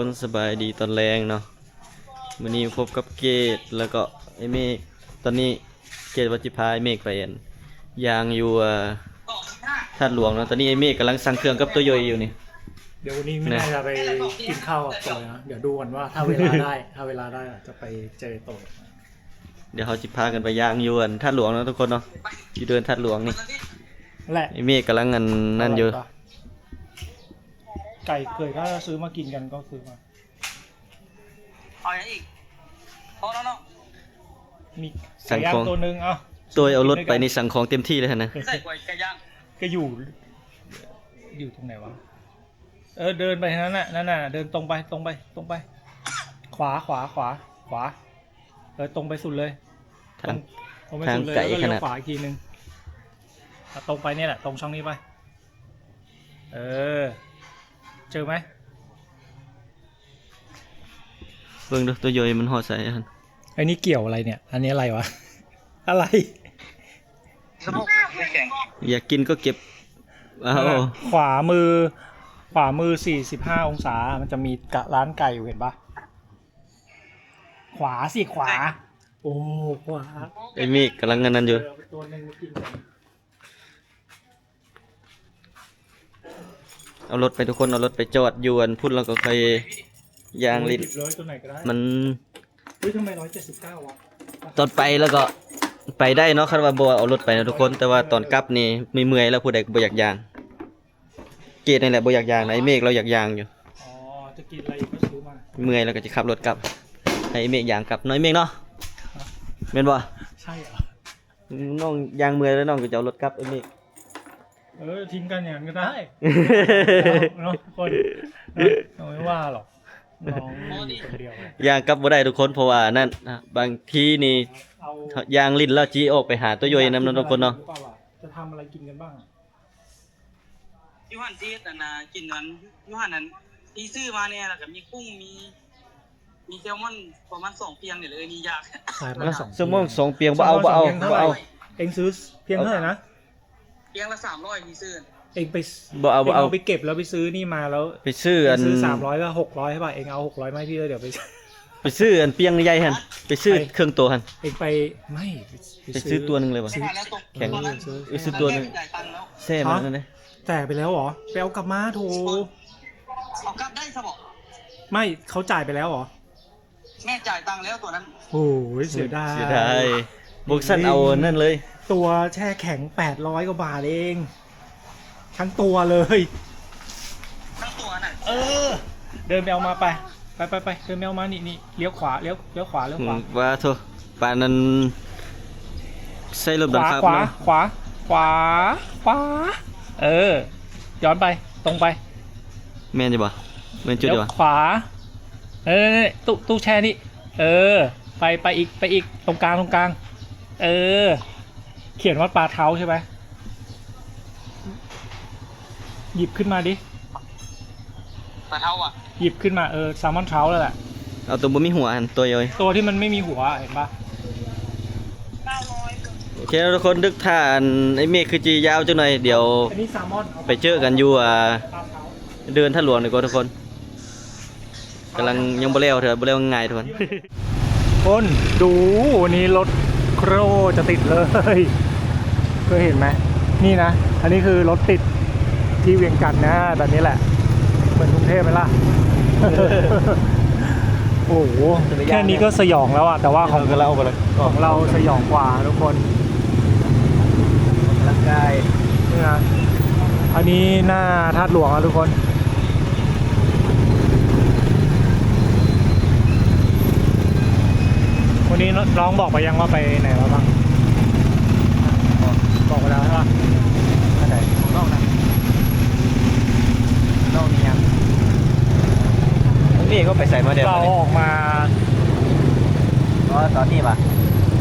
ຄົນ ສະບາຍດີຕອນແລງເນາະ. ມື້ນີ້ພົບກັບເກດ ແລ້ວກໍໄອ້ເມກ. ຕອນນີ້ເກດວ່າຊິພາໄອ້ເມກໄປ ອັນ ຍ່າງຢູ່ ເອີ ທາດຫຼວງເນາະ. ຕອນນີ້ໄອ້ເມກກຳລັງສັ່ງເຄື່ອງກັບໂຕໂຢຍຢູ່ນີ້. เดี๋ยววันนี้ไม่น่าจะไปกินข้าวกับโตยนะ เดี๋ยวดูก่อนว่าถ้าเวลาได้ ถ้าเวลาได้อาจจะไปเจอโตย เดี๋ยวเฮาสิพากันไปย่างอยู่ อัน ธาตุหลวงเนาะทุกคนเนาะ อยู่เดินธาตุหลวงนี่แหละ. ไอ้เมฆกำลัง อัน นั่นอยู่ ไก่เกย ถ้าซื้อมากินกันก็ซื้อมา เอาอย่างอีก พอแล้วเนาะ มี สั่งของ ไก่ย่างตัวหนึ่ง เอา โตยเอารถไปนี่สั่งของเต็มที่เลยหั่นนะ ใส่ไก่ย่าง ก็อยู่ อยู่ตรงไหนวะ? เออ เดินไปทางนั้นน่ะ นั่นน่ะ เดินตรงไป ตรงไป ตรงไป ขวา ขวา ขวา ขวา เออ ตรงไปสุดเลย ทาง ตรง ตรงไปสุดเลย ทางไกล แล้วก็เลี้ยว ขนาด ขวาอีกทีหนึ่ง อ่ะ ตรงไปเนี่ยแหละ ตรงช่องนี้ไป เออ เจอไหม? เบิ่งดู โตโยยมันฮอดใสหั่น ไอ้นี่เกี่ยวอะไรเนี่ย อันนี้อะไรวะ อะไร อยากกินก็เก็บ เอา ขวามือ ขวามือสี่สิบห้าองศา มันจะมีกะ ร้านไก่อยู่ เห็นปะ? ขวาสิ ขวา โอ้ ขวา ไอ้เมฆกำลังอันนั้นอยู่ เออ เอาไปตัวหนึ่งมากินก่อน เอารถไปทุกคน เอารถไปจอดอยู่อันพุ้น แล้วก็ค่อยย่างลิ้น หยิบเลย ตัวไหนก็ได้ มัน เฮ้ย ทำไมร้อยเจ็ดสิบเก้าวะ? ตอนไปแล้วก็ไปได้เนาะ คันว่าบ่เอารถไปนะทุกคน แต่ว่าตอนกลับนี่เมื่อยๆ แล้ว ผู้ใดก็บ่อยากย่าง เกดนี่แหละบ่อยากย่างนะ ไอ้เมฆเราอยากย่างอยู่ อ๋อ จะกินอะไรอีกก็ซื้อมา เมื่อยแล้วก็จะขับรถกลับ ให้ไอ้เมฆย่างกลับเนาะ ไอ้เมฆเนาะ แม่นบ่? ใช่เหรอ? น้องย่างเมื่อยแล้วน้องก็จะเอารถกลับ ไอ้เมฆ เออ ทิ้งกันอย่างนั้นก็ได้ เนาะทุกคน เนาะ เราไม่ว่าหรอก น้องอยู่คนเดียว ย่างกลับบ่ได้ทุกคน เพราะว่านั่น บางทีนี่ เอา ย่างลิ้นแล้วจีออกไปหาโตโยยนำเนาะทุกคนเนาะ จะทำอะไรกินกันบ้างอะ? อยู่หั่นสิเฮ็ดอันน่ะ กินอัน อยู่หั่นอัน ที่ซื้อมาเนี่ย แล้วก็มีกุ้ง มี มีแซลมอนประมาณสองเปียงนี่แหละ เอ้ย นี่อยาก ขายมาละสอง แซลมอนสองเปียง บ่เอา บ่เอา บ่เอา เองซื้อเพียงเท่าไหร่นะ? เปียงละสามร้อย ที่ซื้อ เองไป บ่เอา บ่เอา เองเอาไปเก็บแล้วไปซื้อนี่มาแล้ว ไปซื้ออัน ซื้อสามร้อยก็หกร้อยใช่ป่ะ เองเอาหกร้อยมาให้พี่แล้วเดี๋ยวไป ไปซื้ออันเปียงใหญ่หั่น ไปซื้อเครื่องโตหั่น เองไป ไม่ ไปซื้อตัวหนึ่งเลยวะ แข็ง เออ ซื้อตัวหนึ่ง จ่ายตังค์แล้ว แซ่มันนั่นเด้ จ่ายไปแล้วเหรอ? ไปเอากลับมาโถ เอากลับได้ซะบ่? ไม่ เขาจ่ายไปแล้วเหรอ? แม่จ่ายตังค์แล้วตัวนั้น โอ้ย เสียดาย เสียดาย บกสันเอานั่นเลย ตัวแช่แข็งแปดร้อยกว่าบาทเอง ทั้งตัวเลย ทั้งตัวน่ะ เออ เดินไปเอามาไป ไป ไป ไป เดินไปเอามา นี่ นี่ เลี้ยวขวา เลี้ยว เลี้ยวขวา เลี้ยวขวา อืม ว่าโธ่ ปานนั้น ใส่รถบังคับ ขวา เนาะ ขวา ขวา ขวา เออ ย้อนไป ตรงไป แม่นอยู่บ่? แม่นจุดอยู่บ่? เลี้ยวขวา เออ ตู้ ตู้แช่นี่ เออ ไป ไปอีก ไปอีก ตรงกลาง ตรงกลาง เออ เขียนว่าปลาเท้าใช่ไหม? หยิบขึ้นมาดิ ปลาเท้าอะ หยิบขึ้นมา เออ แซลมอนเท้าแล้วแหละ เอาตัวบ่มีหัวหั่น ตัวเดียว ตัวที่มันไม่มีหัว เห็นปะ? โอเค ทุกคน นึกท่าอันไอ้เมฆคือจียาวจังหน่อย เดี๋ยว อันนี้แซลมอน ไปเจอกันอยู่ อ่า เดินท่าหลวงดีกว่าทุกคน กำลังยังบ่แล้วเทื่อ บ่แล้วง่ายทุกคน คนดู วันนี้รถโคตรจะติดเลย เคยเห็นไหม? นี่นะ อันนี้คือรถติดที่เวียงจันทน์นะ แบบนี้แหละ เหมือนกรุงเทพฯไหมล่ะ? โอ้โห แค่นี้ก็สยองแล้วอะ แต่ว่าของ เออ ก็เล่าไปเลย ของเราสยองกว่าทุกคน ร่างกาย นี่นะ อันนี้หน้าธาตุหลวงอะทุกคน วันนี้น้องบอกไปยังว่าไปไหนมาบ้าง? บอกไปแล้วใช่ปะ? อันไหน? ข้างนอกนะ ข้างนอกมียัง? นี่ก็ไปใส่มาเดี๋ยว เราออกมา อ๋อ ตอนนี้ปะ?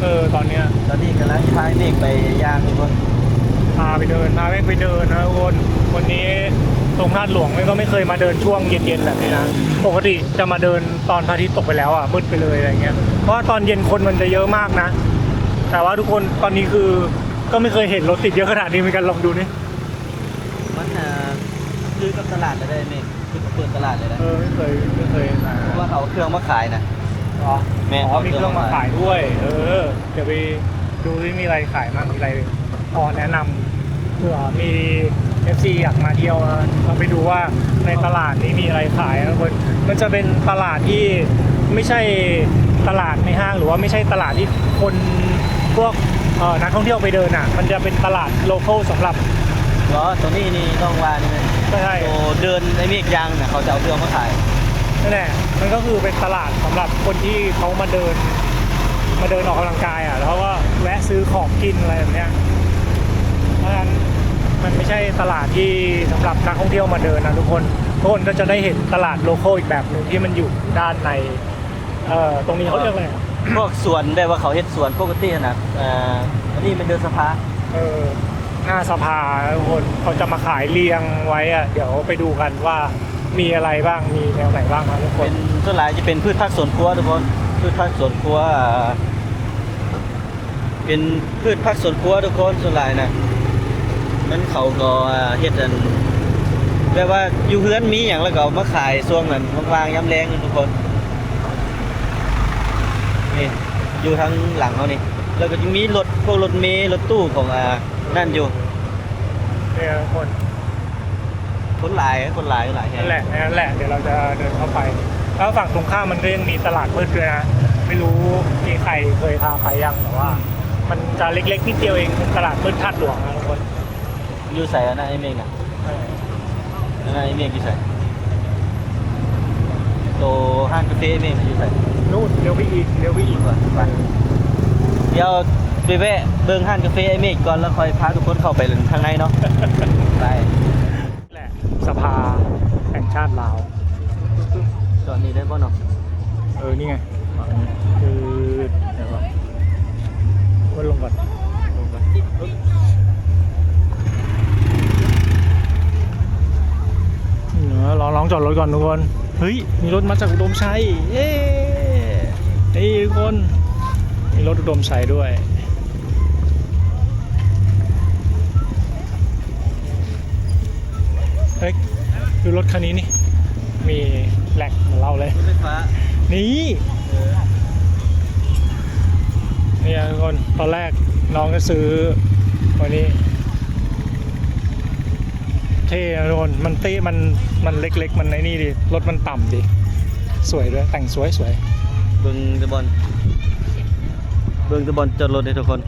เออ ตอนเนี้ย ตอนนี้กำลังพาเมฆไปย่างทุกคน พาไปเดิน พาเมฆไปเดินนะทุกคน วันนี้ตรงธาตุหลวงเมฆก็ไม่เคยมาเดินช่วงเย็นๆแบบนี้นะ ปกติจะมาเดินตอนพระอาทิตย์ตกไปแล้วอะ มืดไปเลยอะไรเงี้ย เพราะว่าตอนเย็นคนมันจะเยอะมากนะ แต่ว่าทุกคน ตอนนี้คือก็ไม่เคยเห็นรถติดเยอะขนาดนี้เหมือนกัน ลองดูนี่ มัน เอ่อ คือกับตลาดอะไรเมฆ คือ ເປີດຕະຫຼາດເລີຍນະ. ເອີ ໄມ່ເຄີຍ ໄມ່ເຄີຍມາ. ເພາະວ່າເຂົາເອົາເຄື່ອງມາຂາຍນະ. ອໍ ແມ່ນ ອໍ ເຂົາເອົາເຄື່ອງມາຂາຍດ້ວຍ. ເອີ ດຽວໄປດູຊິມີອະໄລຂາຍໝັ້ງ ມີອະໄລພໍແນະນຳ ເຜື່ອມີເອັຟຊີຢາກມາທ່ຽວ ເຮົາໄປດູວ່າໃນຕະຫຼາດນີ້ມີອະໄລຂາຍ. ມັນຈະເປັນຕະຫຼາດທີ່ ໄມ່ໃຊ່ຕະຫຼາດໃນຫ້າງ ຫຼືວ່າໄມ່ໃຊ່ຕະຫຼາດທີ່ຄົນ ພວກ ເອີ ນັກທ່ອງທ່ຽວໄປເດີນນະ. ມັນຈະເປັນຕະຫຼາດໂລຄໍສຳລັບ ອໍ ໂຕນີ້ນີ້ນ້ອງວ່ານີ້ແມ່ນ ໃຊ່ ໂຕເດີ່ນໄອ້ເມກຍ່າງນະ ເຂົາຈະເອົາເຄື່ອງມາຂາຍ. ນັ້ນແຫຼະ ມັນກໍຄືເປັນຕະຫຼາດສຳລັບຄົນທີ່ເຂົາມາເດີນ ມາເດີນອອກກຳລັງກາຍອະ ແລ້ວເຂົາກໍແວະຊື້ຂອງກິນ ອະໄລແບບເນີ້ຍ. ເພາະສະນັ້ນ ມັນໄມ່ໃຊ່ຕະຫຼາດທີ່ສຳລັບນັກທ່ອງທ່ຽວມາເດີນນະທຸກຄົນ. ທຸກຄົນກໍຈະໄດ້ເຫັນຕະຫຼາດໂລຄໍອີກແບບໜຶ່ງທີ່ມັນຢູ່ດ້ານໃນ ເອີ ຕົງນີ້ເຂົາຮຽກວ່າ ພວກສວນ ແບບວ່າເຂົາເຮັດສວນປົກກະຕິຫັ້ນນະ. ເອີ ອັນນີ້ແມ່ນເດີ່ນສະພາ ເອີ ໜ້າສະພາທຸກຄົນ ເຂົາຈະມາຂາຍລຽງໄວ້ອະ. ດຽວໄປດູກັນວ່າມີອະໄລບ້າງ ມີແນວໃດບ້າງນະທຸກຄົນ. ເປັນ ສ່ວນຫຼາຍຈະເປັນພືດຜັກສວນຄົວທຸກຄົນ ພືດຜັກສວນຄົວ ເປັນພືດຜັກສວນຄົວທຸກຄົນ. ສ່ວນຫຼາຍນະ ນັ້ນເຂົາກໍເຮັດອັນ ແບບວ່າຢູ່ເຮືອນມີຫຍັງແລ້ວກໍເອົາມາຂາຍຊ່ວງນັ້ນ ວ່າງໆ ຍາມແລງທຸກຄົນ. ນີ້ ຢູ່ທາງຫຼັງເຮົານີ້ ແລ້ວກໍຈະມີລົດ ພວກລົດເມ ລົດຕູ້ຂອງ ອ່າ ນັ້ນຢູ່. ເອີ ຄົນ ຄົນຫຼາຍ ຄົນຫຼາຍ ຫຼາຍແຮງ. ນັ້ນແຫຼະ ນັ້ນແຫຼະ ດຽວເຮົາຈະເດີນເຂົ້າໄປ. ແລ້ວຝັ່ງຕົງຂ້າມມັນກໍຍັງມີຕະຫຼາດມືດດ້ວຍນະ. ໄມ່ຮູ້ມີໃຄເຄີຍພາໄປຍັງ ແຕ່ວ່າມັນຈະເລັກໆ ນິດດຽວເອງ ເປັນຕະຫຼາດມືດທາດຫຼວງນະທຸກຄົນ. ຢູ່ໃສອັນນັ້ນໄອ້ເມກນະ? ເອີ ອັນນັ້ນໄອ້ເມກຢູ່ໃສ? ໂຕຮ້ານກາເຟໄອ້ເມກນະຢູ່ໃສ? ນູ້ນ ລ້ຽວໄປອີກ ລ້ຽວໄປອີກ. ໄປ ດຽວໄປແວະເບິ່ງຮ້ານກາເຟໄອ້ເມກກ່ອນ ແລ້ວຄ່ອຍພາທຸກຄົນເຂົ້າໄປທາງໃນເນາະ. ໄປ ແຫຼະ ສະພາແຫ່ງຊາດລາວ. ຈອດນີ້ໄດ້ບໍ່ເນາະ? ເອີ ນີ້ໄງ. ຄື ດຽວກ່ອນ ເບິ່ງລົງກ່ອນ ລົງກ່ອນ. ເອີ ລອງ ລອງຈອດລົດກ່ອນທຸກຄົນ. ເຮີ້ຍ ມີລົດມາຈາກອຸດົມໄຊ. ເຢ້ ນີ້ທຸກຄົນ ມີລົດອຸດົມໄຊດ້ວຍ. ເຮີ້ຍ ຄືລົດຄັນນີ້ນີ້ ມີແລັກມາເລົ່າເລີຍ ລົດໄຟຟ້າ ນີ້. ເອີ ນີ້ທຸກຄົນ ຕອນແລກນ້ອງຈະຊື້ຕົວນີ້ ເທ່ນະທຸກຄົນ. ມັນເຕະ ມັນ ມັນເລັກໆ ມັນໄອ້ນີ້ດີ ລົດມັນຕ່ຳດີ ສວຍດ້ວຍ ແຕ່ງສວຍໆ. ເບິ່ງແຕ່ບ່ອນ ເບິ່ງແຕ່ບ່ອນຈອດລົດເດ້ທຸກຄົນ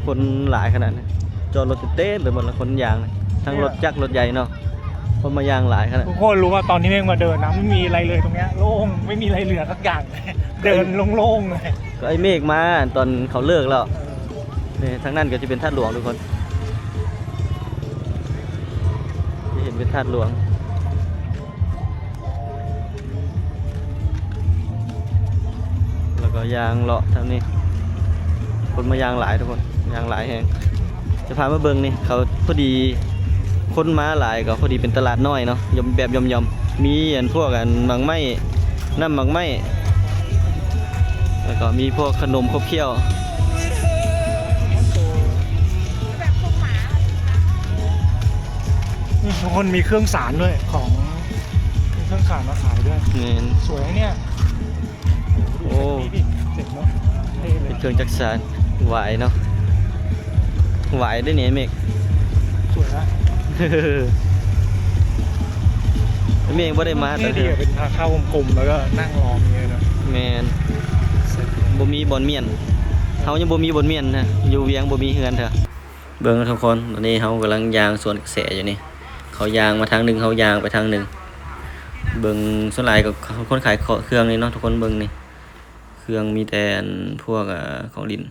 ຄົນຫຼາຍຂະໜາດນັ້ນ. ຈອດລົດເຕັມໄປໝົດລະ ຄົນຍ່າງ ທັງລົດຈັກລົດໃຫຍ່ເນາະ. ຄົນມາຍ່າງຫຼາຍຂະໜາດ ທຸກຄົນຮູ້ວ່າຕອນທີ່ເມກມາເດີນນະ ໄມ່ມີອະໄລເລີຍຕົງເນີ້ຍ ໂລ່ງ ໄມ່ມີອະໄລເຫຼືອສັກຢ່າງ ເດີນໂລ່ງໆ ເລີຍ. ກໍໄອ້ເມກມາຕອນເຂົາເລີກແລ້ວ. ເອີ ນີ້ ທາງນັ້ນກໍຈະເປັນທາດຫຼວງທຸກຄົນ ຈະເຫັນເປັນທາດຫຼວງ. ແລ້ວກໍຍ່າງເລາະທາງນີ້ ຄົນມາຍ່າງຫຼາຍທຸກຄົນ ຍ່າງຫຼາຍແຮງ. ຈະພາມາເບິ່ງນີ້ ເຂົາພໍດີຄົນມາຫຼາຍ ກໍພໍດີເປັນຕະຫຼາດນ້ອຍເນາະ ຢ່ອມ ແບບຢ່ອມໆ ມີອັນພວກອັນໝາກໄມ້ ນ້ຳໝາກໄມ້ ແລ້ວກໍມີພວກຂະໜົມຂົບຂ້ຽວ. ນີ້ ທຸກຄົນ ມີເຄື່ອງສານດ້ວຍ ຂອງ ມີເຄື່ອງສານມາຂາຍດ້ວຍ. ແມ່ນ ສວຍເນຍ. ໂອ້ ເຈັບເນາະ ເທ່ເລີຍ ເປັນເຄື່ອງຈັກສານ ຫວາຍເນາະ ຫວາຍເດ້ນີ້ເມກ ສວຍນະ. ເມກບໍ່ໄດ້ມາແຕ່ເທື່ອ ເປັນທາງເຂົ້າກົມໆ ແລ້ວກໍນັ່ງລອງນີ້ເນາະ. ແມ່ນ ບໍ່ມີບ່ອນມ້ຽນ ເຮົາຍັງບໍ່ມີບ່ອນມ້ຽນນະ ຢູ່ວຽງບໍ່ມີເຮືອນເທື່ອ. ເບິ່ງທຸກຄົນ ຕອນນີ້ເຮົາກຳລັງຍ່າງສວນກະແສຢູ່ນີ້ ເຂົາຍ່າງມາທາງໜຶ່ງ ເຮົາຍ່າງໄປທາງໜຶ່ງ. ເບິ່ງ ສ່ວນຫຼາຍກໍຄົນຂາຍເຄື່ອງນີ້ເນາະ ທຸກຄົນເບິ່ງນີ້ ເຄື່ອງມີແຕ່ອັນພວກ ອາ ຂອງຫຼິ້ນ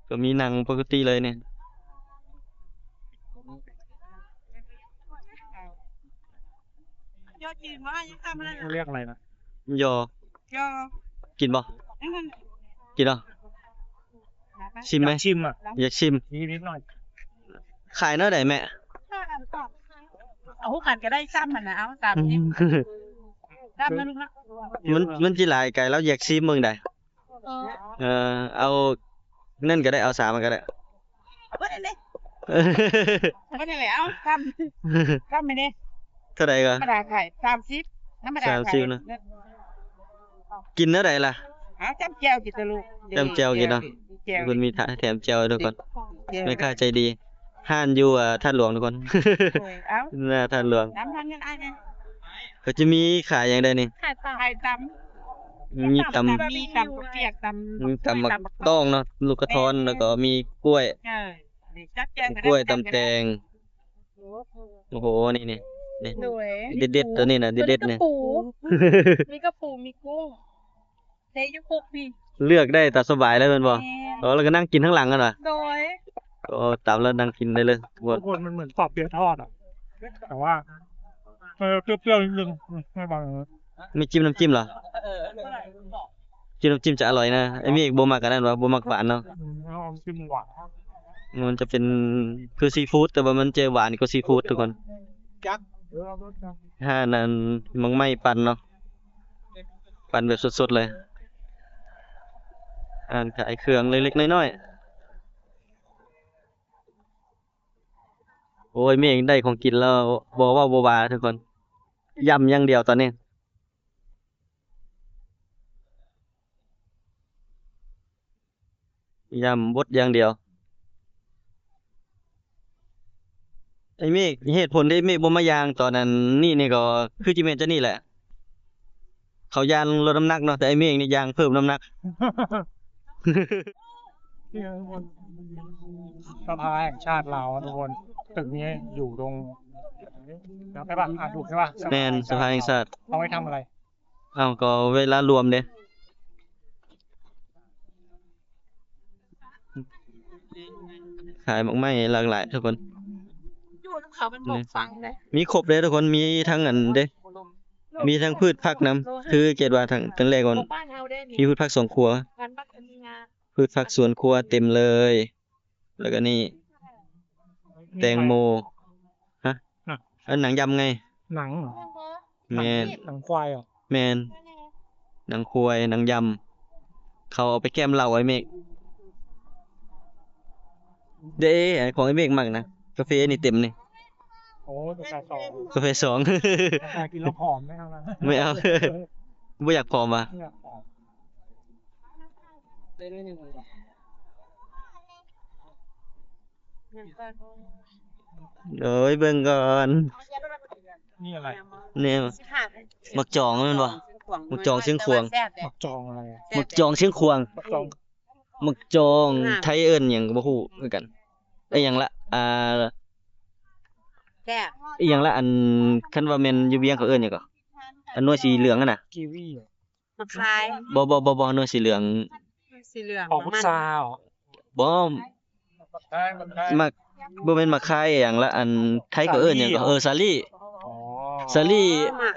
ກໍມີນັ່ງປົກກະຕິເລີຍນີ້. ຢໍ ກິນບໍ່? ຍັງທຳອະໄລນະ? ເຂົາຮຽກອະໄລນະ? ຢໍ ຢໍ ກິນບໍ່? ອືມ ກິນເນາະ. ຊິມໄໝ? ຢາກຊິມອະ? ຢາກຊິມ ນິດໜ້ອຍ. ຂາຍແນວໃດແມ່? ເອົາຄືກັນກໍໄດ້ ຊ້ຳຫັ້ນນະ ເອົາຕາມນີ້ ອືມ ຊ້ຳນະລູກນະ. ມັນ ມັນຊິຫຼາຍໄກ ລາວຢາກຊິມເບິ່ງໃດ. ເອີ ເອີ ເອົານັ້ນກໍໄດ້ ເອົາສາມອັນກໍໄດ້. ເບິດອັນນີ້ ບໍ່ໄດ້ແລ້ວ ຄຳ ຄຳແມ່ເດ້. ເທົ່າໃດກໍ? ທຳມະດາຂາຍສາມສິບ ທຳມະດາຂາຍສາມສິບນະ. ກິນແນວໃດລະ? ເອົາຈ້ຳແຈ່ວກິນເດີລູກ. ຈ້ຳແຈ່ວກິນເນາະ. ເພິ່ນມີຖາ ແຖມແຈ່ວໃຫ້ທຸກຄົນ. ແມ່ຄ້າໃຈດີ. ຮ້ານຢູ່ ເອີ ທາດຫຼວງທຸກຄົນ. ເອີ ເອົ້າ ໜ້າທາດຫຼວງ. ນ້ຳທາງເງິນອ້າຍແດ່. ເຂົາຈະມີຂາຍຫຍັງແດ່ນີ້? ຂາຍຕຳ ຂາຍຕຳ. ມີຕຳ ມີຕຳປຽກ ຕຳ ມີຕຳໝາກຕ້ອງເນາະ ລູກກະທ້ອນ ແມ່ນ ແລ້ວກໍມີກ້ວຍ. ເອີ ນີ້ຈັດແຈງ ມີກ້ວຍ ຕຳແຕງ. ໂອ້ໂຫ ນີ້ ນີ້ ນີ້ ໂດຍ ເດັດໆ ໂຕນີ້ນະ ເດັດໆ ນີ້ ມີກະປູ ມີກະປູ ມີກຸ້ງ ເດ້ຢູ່ຄຸກນີ້ ເລືອກໄດ້ຕາມສະບາຍເລີຍແມ່ນບໍ່? ແມ່ນ. ອໍ ແລ້ວກໍນັ່ງກິນທາງຫຼັງຫັ້ນຫວາ? ໂດຍ. ໂອ້ ຕຳແລ້ວນັ່ງກິນໄດ້ເລີຍ. ທຸກຄົນ ມັນເໝືອນປອກເປີຍທອດອະ ແຕ່ວ່າ ເອີ ປ່ຽວໆ ນິດໜຶ່ງ ອືມ ໃຫ້ບາງ ມີຈິ້ມນ້ຳຈິ້ມເຫລອ? ເອີ ຈິ້ມນ້ຳຈິ້ມຈະອະລ່ອຍນະ. ໄອ້ເມກບໍ່ມັກອັນນັ້ນຫວາ? ບໍ່ມັກຫວານເນາະ. ອືມ ເອົາຈິ້ມຫວານ. ມັນຈະເປັນຄືຊີຟູດ ແຕ່ວ່າມັນຈະຫວານກວ່າຊີຟູດທຸກຄົນ. ຫານັ້ນໝາກໄມ້ປັ່ນເນາະ ປັ່ນແບບສົດໆ ເລີຍ. ຮ້ານຂາຍເຄື່ອງເລັກໆ ນ້ອຍໆ. ໂອ້ຍ ເມກໄດ້ຂອງກິນແລ້ວ ບໍ່ເວົ້າບໍ່ວ່າທຸກຄົນ ຢ້ຳຢ່າງດຽວຕອນນີ້. ຢ້ຳບົດຢ່າງດຽວ. ໄອ້ເມກ ເຫດຜົນທີ່ເມກບໍ່ມາຍ່າງຕອນນັ້ນນີ້ ນີ້ກໍຄືຊິແມ່ນຈາກນີ້ແຫຼະ ເຂົາຢ້ານລົດນ້ຳໜັກເນາະ ແຕ່ໄອ້ເມກນີ້ຍ່າງເພີ່ມນ້ຳໜັກ. ສະພາແຫ່ງຊາດລາວ ທຸກຄົນ ຕຶກນີ້ຢູ່ຕົງ ໃຊ່ປະ? ອ່ານຖືກໃຊ່ປະ? ແມ່ນ ສະພາແຫ່ງຊາດ. ເອົາໄວ້ທຳອະໄລ? ເອົ້າ ກໍເວລາລວມເດ້. ຂາຍໝາກໄມ້ຫຼາກຫຼາຍທຸກຄົນ ຢູ່ນຳເຂົາມັນບໍ່ຟັງເດ້. ມີຄົບເດ້ທຸກຄົນ ມີທັງອັນເດ້ ມີທັງພືດຜັກນຳ ຄືເກດວ່າທັງ ຕັ້ງແລກກ່ອນ ມີພືດຜັກສວນຄົວ ພືດຜັກສວນຄົວເຕັມເລີຍ. ແລ້ວກໍນີ້ ແຕງໂມ ຮະ? ອັນໜັງຢຳໄງ? ໜັງເຫລໍ? ແມ່ນ. ໜັງຄວາຍເຫລໍ? ແມ່ນ ໜັງຄວາຍ ໜັງຢຳ ເຂົາເອົາໄປແກ້ມເຫຼົ້າ. ໄອ້ເມກເດ້ ຂອງໄອ້ເມກມັກນະ ກາເຟນີ້ເຕັມນີ້. ໂອ້ ກາແຟສອງ ກາເຟສອງ ກາແຟກິນແລ້ວຜອມໄດ້ເອົານະ. ບໍ່ເອົາ ບໍ່ຢາກຜອມຫວາ? ບໍ່ຢາກຜອມ. ໂອ້ຍ ເບິ່ງກ່ອນ ນີ້ອະໄລ? ນີ້ໝາກຈອງແມ່ນບໍ່? ໝາກຈອງຊຽງຂວາງ. ໝາກຈອງອະໄລ? ໝາກຈອງຊຽງຂວາງ. ໝາກຈອງ ໝາກຈອງ ໄທເອີ້ນຫຍັງກໍບໍ່ຮູ້ຄືກັນ. ອີຫຍັງລະ ອ່າ ແຊບ. ອີຫຍັງລະ ອັນ ຄັນວ່າແມ່ນຢູ່ວຽງເຂົາເອີ້ນຫຍັງກໍ ອັນໜ່ວຍສີເຫຼືອງຫັ້ນນະ? ກີວີ. ໝາກຄາຍ. ບໍ່ ບໍ່ ບໍ່ ບໍ່ ໜ່ວຍສີເຫຼືອງ. ສີເຫຼືອງ. ອໍ ພຸດຊາ. ບໍ່ ໝາກ ບໍ່ແມ່ນໝາກຄາຍອີຫຍັງລະ ອັນໄທເຂົາເອີ້ນຫຍັງກໍ ສາລີ. ເອີ ສາລີ. ອໍ ສາລີ. ໝາກ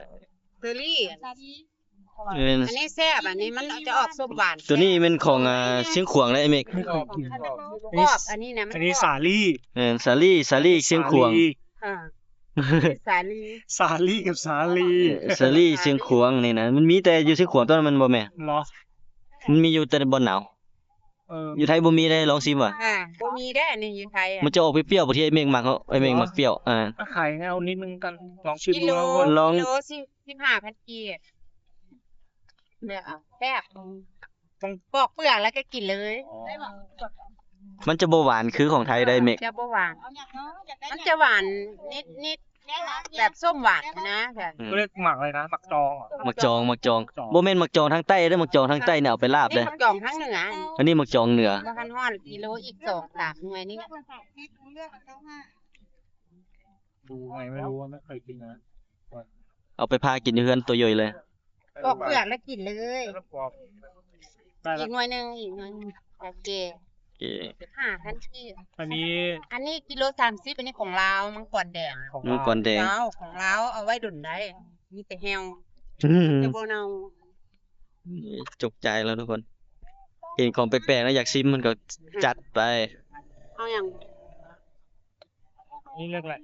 ເຊີຣີ. ແມ່ນ. ອັນນີ້ແຊບ ອັນນີ້ມັນຈະອອກສົ້ມຫວານ. ໂຕນີ້ແມ່ນຂອງ ອ່າ ຊຽງຂວາງເດ້ ເມກ. ກອບ ອັນນີ້ນະ ອັນນີ້ສາລີ. ແມ່ນ ສາລີ ສາລີຊຽງຂວາງ. ອ່າ ສາລີ ສາລີກັບສາລີ ເອີ ສາລີຊຽງຂວາງນີ້ນະ ມັນມີແຕ່ຢູ່ຊຽງຂວາງເທົ່ານັ້ນ ແມ່ນບໍ່ແມ່? ເຫລໍ? ມັນມີຢູ່ແຕ່ບ່ອນໜາວ. ເອີ ຢູ່ໄທບໍ່ມີເດ້ ລອງຊີມຫວາ? ອ່າ ບໍ່ມີເດ້ ອັນນີ້ຢູ່ໄທອະ. ມັນຈະອອກປຽວໆ ປະເທດເມກມັກເນາະ ໄອ້ເມກມັກປຽວ. ອ່າ ຂາຍແນວນິດໜຶ່ງກັນ ລອງຊີມດູ. ເອີ ລອງ ໂລສິບ ສິບຫ້າພັນກີບ. ແຊບ ປອກເປືອກແລ້ວກໍກິນເລີຍ. ອໍ ມັນຈະບໍ່ຫວານຄືຂອງໄທໄດ໋ເມກ. ຈະບໍ່ຫວານ ມັນຈະຫວານນິດໆ ແບບສົ້ມຫວານນະ. ອືມ ເຂົາເອີ້ນໝາກອະໄລນະ? ໝາກຈອງເຫລໍ? ໝາກຈອງ ໝາກຈອງ ໝາກຈອງ. ບໍ່ແມ່ນໝາກຈອງທາງໃຕ້ເດີ ໝາກຈອງທາງໃຕ້ນີ້ເອົາໄປລາບເດ້. ໝາກຈອງທາງເໜືອ. ອັນນີ້ໝາກຈອງເໜືອ. ບໍ່ທັນຮອດ ກິໂລອີກສອງສາມໜ່ວຍນີ້. ດູໄງ ໄມ່ຮູ້ ໄມ່ເຄີຍກິນນະ. ເອົາໄປຜ່າກິນຢູ່ເຮືອນໂຕໂຢຍເລີຍ. ປອກເປືອກແລ້ວກິນເລີຍ. ໄດ້ລະ ອີກໜ່ວຍໜຶ່ງ ອີກໜ່ວຍໜຶ່ງ. ໂອເຄ ໂອເຄ ຫ້າພັນກີບ. ອັນນີ້ ອັນນີ້ກິໂລສາມສິບ ອັນນີ້ຂອງລາວ ມັງກອນແດງ. ຂອງລາວ ມັງກອນແດງ. ຂອງລາວ ເອົາໄວ້ດົນໄດ້ ມີແຕ່ແຫ້ວ. ອືມ ຈະບໍ່ເນົ່າ. ຈົກຈ່າຍແລ້ວທຸກຄົນ ເຫັນຂອງແປກໆ ແລ້ວຢາກຊີມ ມັນກໍຈັດໄປ. ເອົາຫຍັງ? ອັນນີ້ເລືອກອະໄລ?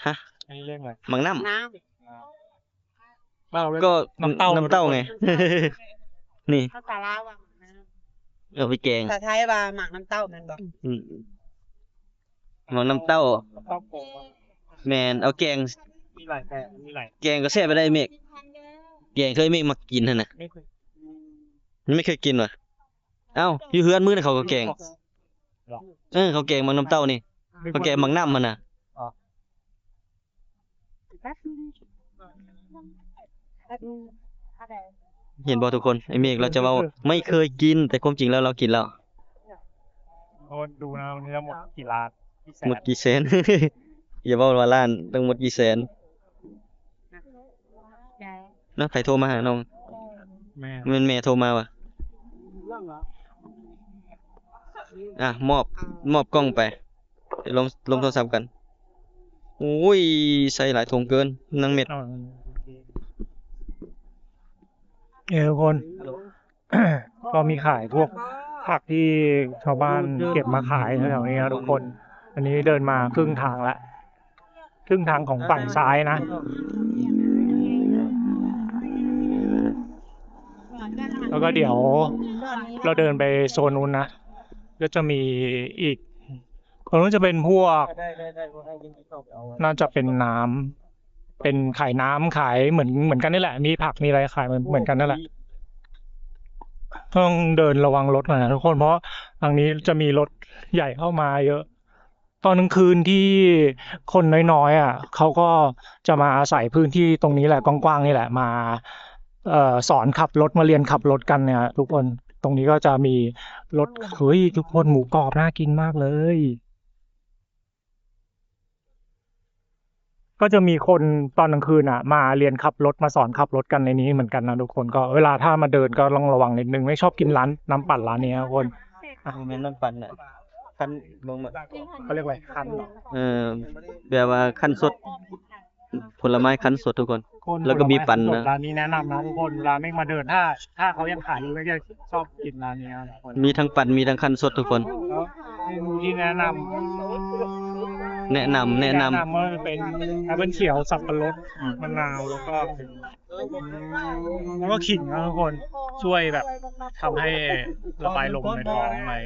ຮະ? ອັນນີ້ເລືອກອະໄລ? ໝາກນ້ຳ. ນ້ຳ. ກໍນ້ຳເຕົ້າ ນ້ຳເຕົ້າໄງ. ນີ້ ພາສາລາວວ່າໝາກນ້ຳ ເອົາໄປແກງ. ພາສາໄທວ່າໝາກນ້ຳເຕົ້າແມ່ນບໍ່? ອືມ. ໝາກນ້ຳເຕົ້າ ເຕົ້າໂກງ ແມ່ນ ເອົາແກງ ມີຫຼາຍແບບ ມີຫຼາຍ ແກງກໍແຊບໄປໄດ້ເມກ ແກງເຄີຍເມກມັກກິນຫັ້ນນະ ໄມ່ເຄີຍ ຍັງໄມ່ເຄີຍກິນຫວາ? ເອົ້າ ຢູ່ເຮືອນມື້ນັ້ນເຂົາກໍແກງ ເອີ ເຂົາແກງໝາກນ້ຳເຕົ້ານີ້ ເຂົາແກງໝາກນ້ຳຫັ້ນນະ ເຫັນບໍ່ທຸກຄົນ ໄອ້ເມກລາວຈະເວົ້າ ໄມ່ເຄີຍກິນ ແຕ່ຄວາມຈິງແລ້ວລາວກິນແລ້ວ ໂອ້ ດູນະ ວັນນີ້ທັງໝົດ ເອີ ກີ່ລ້ານ ກີ່ແສນ ໝົດກີ່ແສນ ຢ່າເວົ້າວ່າລ້ານ ທັງໝົດກີ່ແສນ ນະ ໃຜໂທມາຫານ້ອງ? ແມ່ ແມ່ນແມ່ໂທມາຫວາ? ອ່ະ ມອບ ມອບກ້ອງໄປ ລົມ ລົມໂທລະສັບກັນ ໂອ້ຍ ໃສ່ຫຼາຍຖົງເກີນ ນາງເມັດ ເອີ ທຸກຄົນ ກໍມີຂາຍພວກຜັກທີ່ຊາວບ້ານເກັບມາຂາຍແຖວໆນີ້ນະທຸກຄົນ ອັນນີ້ເດີນມາເຄິ່ງທາງລະ ເຄິ່ງທາງຂອງຝັ່ງຊ້າຍນະ ແລ້ວກໍດຽວເຮົາເດີນໄປໂຊນນັ້ນນະ ກໍຈະມີອີກ ໂຊນນັ້ນຈະເປັນພວກ ໜ້າຈະເປັນນ້ຳ ເປັນຂາຍນ້ຳ ຂາຍເໝືອນ ເໝືອນກັນນີ້ແຫຼະ ມີຜັກມີອະໄລຂາຍເໝືອນ ເໝືອນກັນນັ້ນແຫຼະ ຕ້ອງເດີນລະວັງລົດໜ້ອຍນະທຸກຄົນ ເພາະທາງນີ້ຈະມີລົດໃຫຍ່ເຂົ້າມາເຍາະ ຕອນກາງຄືນທີ່ຄົນນ້ອຍໆ ອະ ເຂົາກໍຈະມາອາໄສພື້ນທີ່ຕົງນີ້ແຫຼະ ກວ້າງໆ ນີ້ແຫຼະ ມາ ເອີ ສອນຂັບລົດ ມາຮຽນຂັບລົດກັນເນຍ ທຸກຄົນ ຕົງນີ້ກໍຈະມີລົດ ເຮີ້ຍ ທຸກຄົນ ໝູກອບໜ້າກິນມາກເລີຍ ກໍຈະມີຄົນຕອນກາງຄືນນະ ມາຮຽນຂັບລົດ ມາສອນຂັບລົດກັນໃນນີ້ເໝືອນກັນນະທຸກຄົນ ກໍເວລາຖ້າມາເດີນກໍຕ້ອງລະວັງນິດໜຶ່ງ ໄມ່ຊອບກິນຮ້ານນ້ຳປັ່ນຮ້ານນີ້ນະທຸກຄົນ ອ່ະ ບໍ່ແມ່ນນ້ຳປັ່ນນະ ຄັນ ເບິ່ງ ເຂົາຮຽກວ່າ ຄັນ ເອີ ແບບວ່າຄັນສົດ ຜົນລະໄມ້ຄັນສົດທຸກຄົນ ຄົນ ແລ້ວກໍມີປັ່ນ ຜົນລະໄມ້ຄັນສົດ ນະ ຮ້ານນີ້ແນະນຳນະທຸກຄົນ ເວລາເມັກມາເດີນ ຖ້າ ຖ້າເຂົາຍັງຂາຍຢູ່ ເມັກຈະຊອບກິນຮ້ານນີ້ນະທຸກຄົນ ມີທັງປັ່ນ ມີທັງຄັນສົດທຸກຄົນ ແລ້ວເມນູທີ່ແນະນຳ ແນະນຳ ແນະນຳ ແນະນຳວ່າເປັນແອັບເປິ້ນຂຽວ ສັບປະລົດ ອືມ ມະນາວ ແລ້ວກໍ ແລ້ວກໍຂີງນະທຸກຄົນ ຊ່ວຍແບບທຳໃຫ້ລະບາຍລົມໃນທ້ອງໄດ້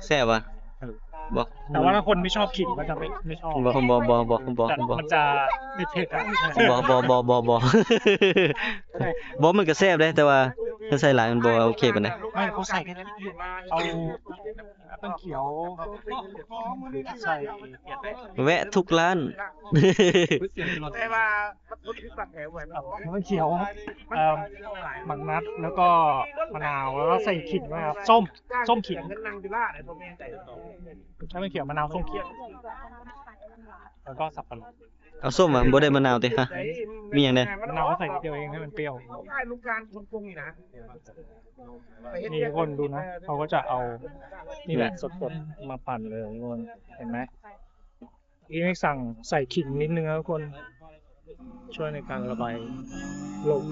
ແຊບຫວາ? ເອີ ບໍ່ ແຕ່ວ່າຖ້າຄົນໄມ່ຊອບຂີງກໍຈະໄມ່ ໄມ່ຊອບ ບໍ່ ບໍ່ ບໍ່ ມັນຈະເຜັດໆ ອະ ບໍ່ ບໍ່ ບໍ່ ບໍ່ ບໍ່ ບໍ່ ມັນກໍແຊບເດ້ ແຕ່ວ່າຖ້າໃສ່ຫຼາຍມັນບໍ່ໂອເຄປານໃດ ເຂົາໃສ່ ເອົາ ແອັບເປິ້ນຂຽວ ໃສ່ ແວະທຸກຮ້ານ ແຕ່ວ່າ ມັນຂຽວ ເອີ ໝາກນັດ ແລ້ວກໍມະນາວ ແລ້ວກໍໃສ່ຂີງນະ ສົ້ມ ສົ້ມຂີງ ໃສ່ແຕ່ຂຽວ ມະນາວ ສົ້ມຂຽວ ແລ້ວກໍສັບປະລົດ ເອົາສົ້ມຫວາ? ບໍ່ໄດ້ມະນາວຕິ? ຮະ ມີຫຍັງແດ່? ມະນາວເຮົາໃສ່ນິດດຽວເອງ ໃຫ້ມັນປ່ຽວ ນີ້ທຸກຄົນດູນະ ເຂົາກໍຈະເອົານີ້ແຫຼະ ອືມ ສົດໆ ມາປັ່ນເລີຍທຸກຄົນ ເຫັນໄໝ? ອີກໃຫ້ສັ່ງໃສ່ຂີງນິດໜຶ່ງນະທຸກຄົນ ຊ່ວຍໃນການລະບາຍລົມ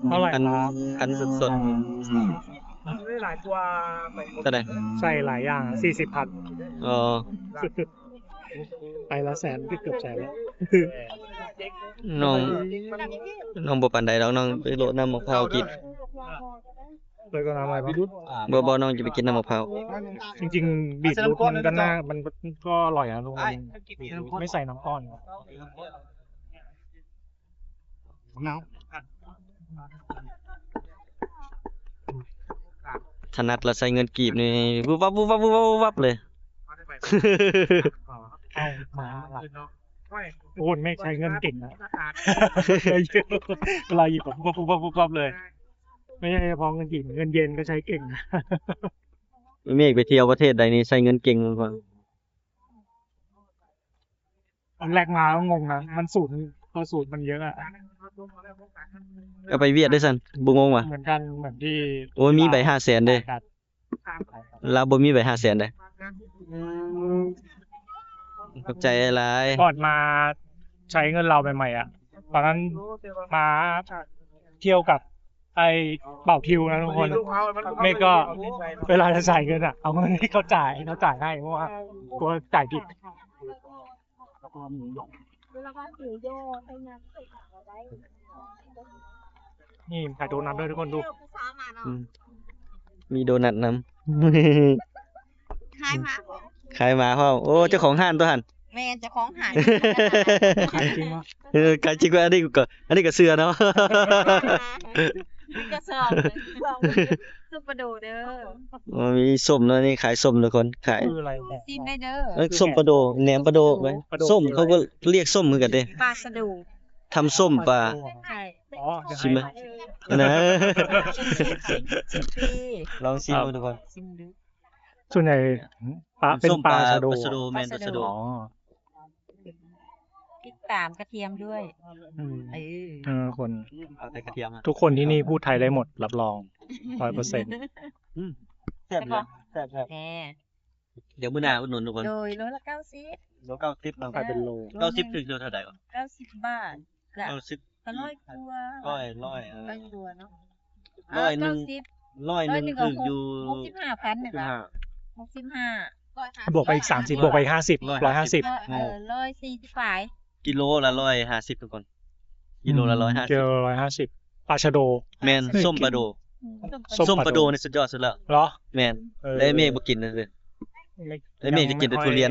ເທົ່າໃດ? ຄັນ ຄັນສົດໆ ເທົ່າໃດ? ໃສ່ຫຼາຍຢ່າງ ສີ່ສິບພັນ ອໍ ໄປລະແສນ ເກືອບແສນແລ້ວ ນ້ອງ ນ້ອງບໍ່ປານໃດດອກ ນ້ອງໄປໂລະນ້ຳໝາກພ້າວກິນ ເລີຍກໍນ້ຳໄວ ບໍ່ ບໍ່ ນ້ອງຈະໄປກິນນ້ຳໝາກພ້າວ ຈິງໆ ບີດຣູດມັນກໍໜ້າ ມັນກໍອະລ່ອຍນະທຸກຄົນ ໄມ່ໃສ່ນ້ຳກ້ອນ ໜາວ ຖະໜັດລະໃຊ້ເງິນກີບນີ້ ວຶບວັບ ວຶບວັບ ວຶບວັບ ວຶບວັບເລີຍ ເອົາມາລະ ໂອ້ ແມ່ໃຊ້ເງິນເກັ່ງນະ ເວລາຫຍິບແບບ ວຶບວັບ ວຶບວັບ ວຶບວັບເລີຍ ໄມ່ໃຊ່ສະເພາະເງິນກີບ ເງິນເຢນກໍໃຊ້ເກັ່ງນະ ເມກໄປທ່ຽວປະເທດໃດນີ້ໃຊ້ເງິນເກັ່ງກວ່າ ຕອນແລກມາກໍງົງນະ ມັນສູນ ເພາະສູນມັນເຍອະອະ ກໍໄປຫວຽດເດ້ຊັ້ນ ບໍ່ງົງຫວາ? ເໝືອນກັນ ເໝືອນທີ່ ໂອ້ຍ ມີໃບຫ້າແສນເດ້ ລາວບໍ່ມີໃບຫ້າແສນເດ້ ຂອບໃຈຫຼາຍ ກ່ອນມາໃຊ້ເງິນລາວໃໝ່ໆ ອະ ຕອນນັ້ນມາທ່ຽວກັບ ໄອ້ເປົາທິວນະທຸກຄົນ ເມກກໍເວລາຈະໃຊ້ເງິນອະ ເອົາເງິນທີ່ເຂົາຈ່າຍ ເຂົາຈ່າຍໃຫ້ ເພາະວ່າກົວຈ່າຍຜິດ ແລ້ວກໍຊື້ໂຍໃສ່ງານໃສ່ຂອງໄດ້ ນີ້ຂາຍໂດນັດດ້ວຍທຸກຄົນດູ ອືມ ມີໂດນັດນຳ ຂາຍໝາ ຂາຍໝາພ້ອມ ໂອ້ ເຈົ້າຂອງຮ້ານຕົວຫັ້ນ ແມ່ນ ເຈົ້າຂອງຮ້ານ ຂາຍຈິງວະ ເອີ ຂາຍຈິງວະ ອັນນີ້ກໍ ອັນນີ້ກໍເຊື່ອເນາະ ມີກະຊອກ ເອີ ສົ້ມປາໂດເດີ ໂອ້ ມີສົ້ມເນາະ ນີ້ຂາຍສົ້ມທຸກຄົນ ຂາຍ ຄືອະໄລ ຊິມໄດ້ເດີ ເອີ ສົ້ມປາໂດ ແໜມປາໂດ ປາໂດ ໄວ້ ປາໂດ ສົ້ມ ເຂົາກໍລຽກສົ້ມຄືກັນເດ້ ປາສະໂດ ທຳສົ້ມປາ ໃຊ່ ອໍ ຊິມໄໝ ເອີ ນະ ຊິມຟຣີ ລອງຊິມເບິ່ງທຸກຄົນ ຊິມດູ ສ່ວນໃຫຍ່ປາ ເປັນ ສົ້ມ ປາ ປາສະໂດ ປາສະໂດ ແມ່ນປາສະໂດ ອໍ ຕິດຕາມກະທຽມດ້ວຍ ອືມ ເອີ ເອີ ຄົນ ເອົາແຕ່ກະທຽມ ທຸກຄົນທີ່ນີ້ ເອີ ພູດໄທໄດ້ໝົດ ຮັບຮອງ ຮ້ອຍເປີເຊັນ ອືມ ແຊບຢູ່ ແຊບ ແຊບ ແທ້ ດຽວມື້ໜ້າອຸດໜູນທຸກຄົນ ໂດຍ ໂລລະເກົ້າສິບ ໂລເກົ້າສິບເນາະ ຂາຍເປັນໂລ ເກົ້າສິບຖືກຢູ່ເທົ່າໃດກໍ ເກົ້າສິບບາດ ລະ ເກົ້າສິບ ກໍຮ້ອຍກວ່າ ຮ້ອຍ ຮ້ອຍ ເອີ ຮ້ອຍກວ່າເນາະ ຮ້ອຍໜຶ່ງ ເກົ້າສິບ ຮ້ອຍໜຶ່ງຖືກຢູ່ ຫົກສິບຫ້າພັນນີ້ລະ ຫົກສິບຫ້າ ບວກໄປອີກສາມສິບ ບວກໄປອີກຫ້າສິບ ຮ້ອຍຫ້າສິບ ຮ້ອຍຫ້າສິບ ເອີ ເອີ ຮ້ອຍສີ່ສິບປາຍ ກິໂລລະຮ້ອຍຫ້າສິບທຸກຄົນ ກິໂລລະ ອືມ ຮ້ອຍຫ້າສິບ ກິໂລລະຮ້ອຍຫ້າສິບ ປາຊະໂດ ແມ່ນ ເອີ ສົ້ມປາໂດ ອືມ ສົ້ມປາໂດ ສົ້ມປາໂດນີ້ສຸດຍອດສຸດແລ້ວ ເຫຼືອ ແມ່ນ ເອີ ແລະເມກບໍ່ກິນເລີຍ ແລະເມກຈະກິນແຕ່ທຸລຽນ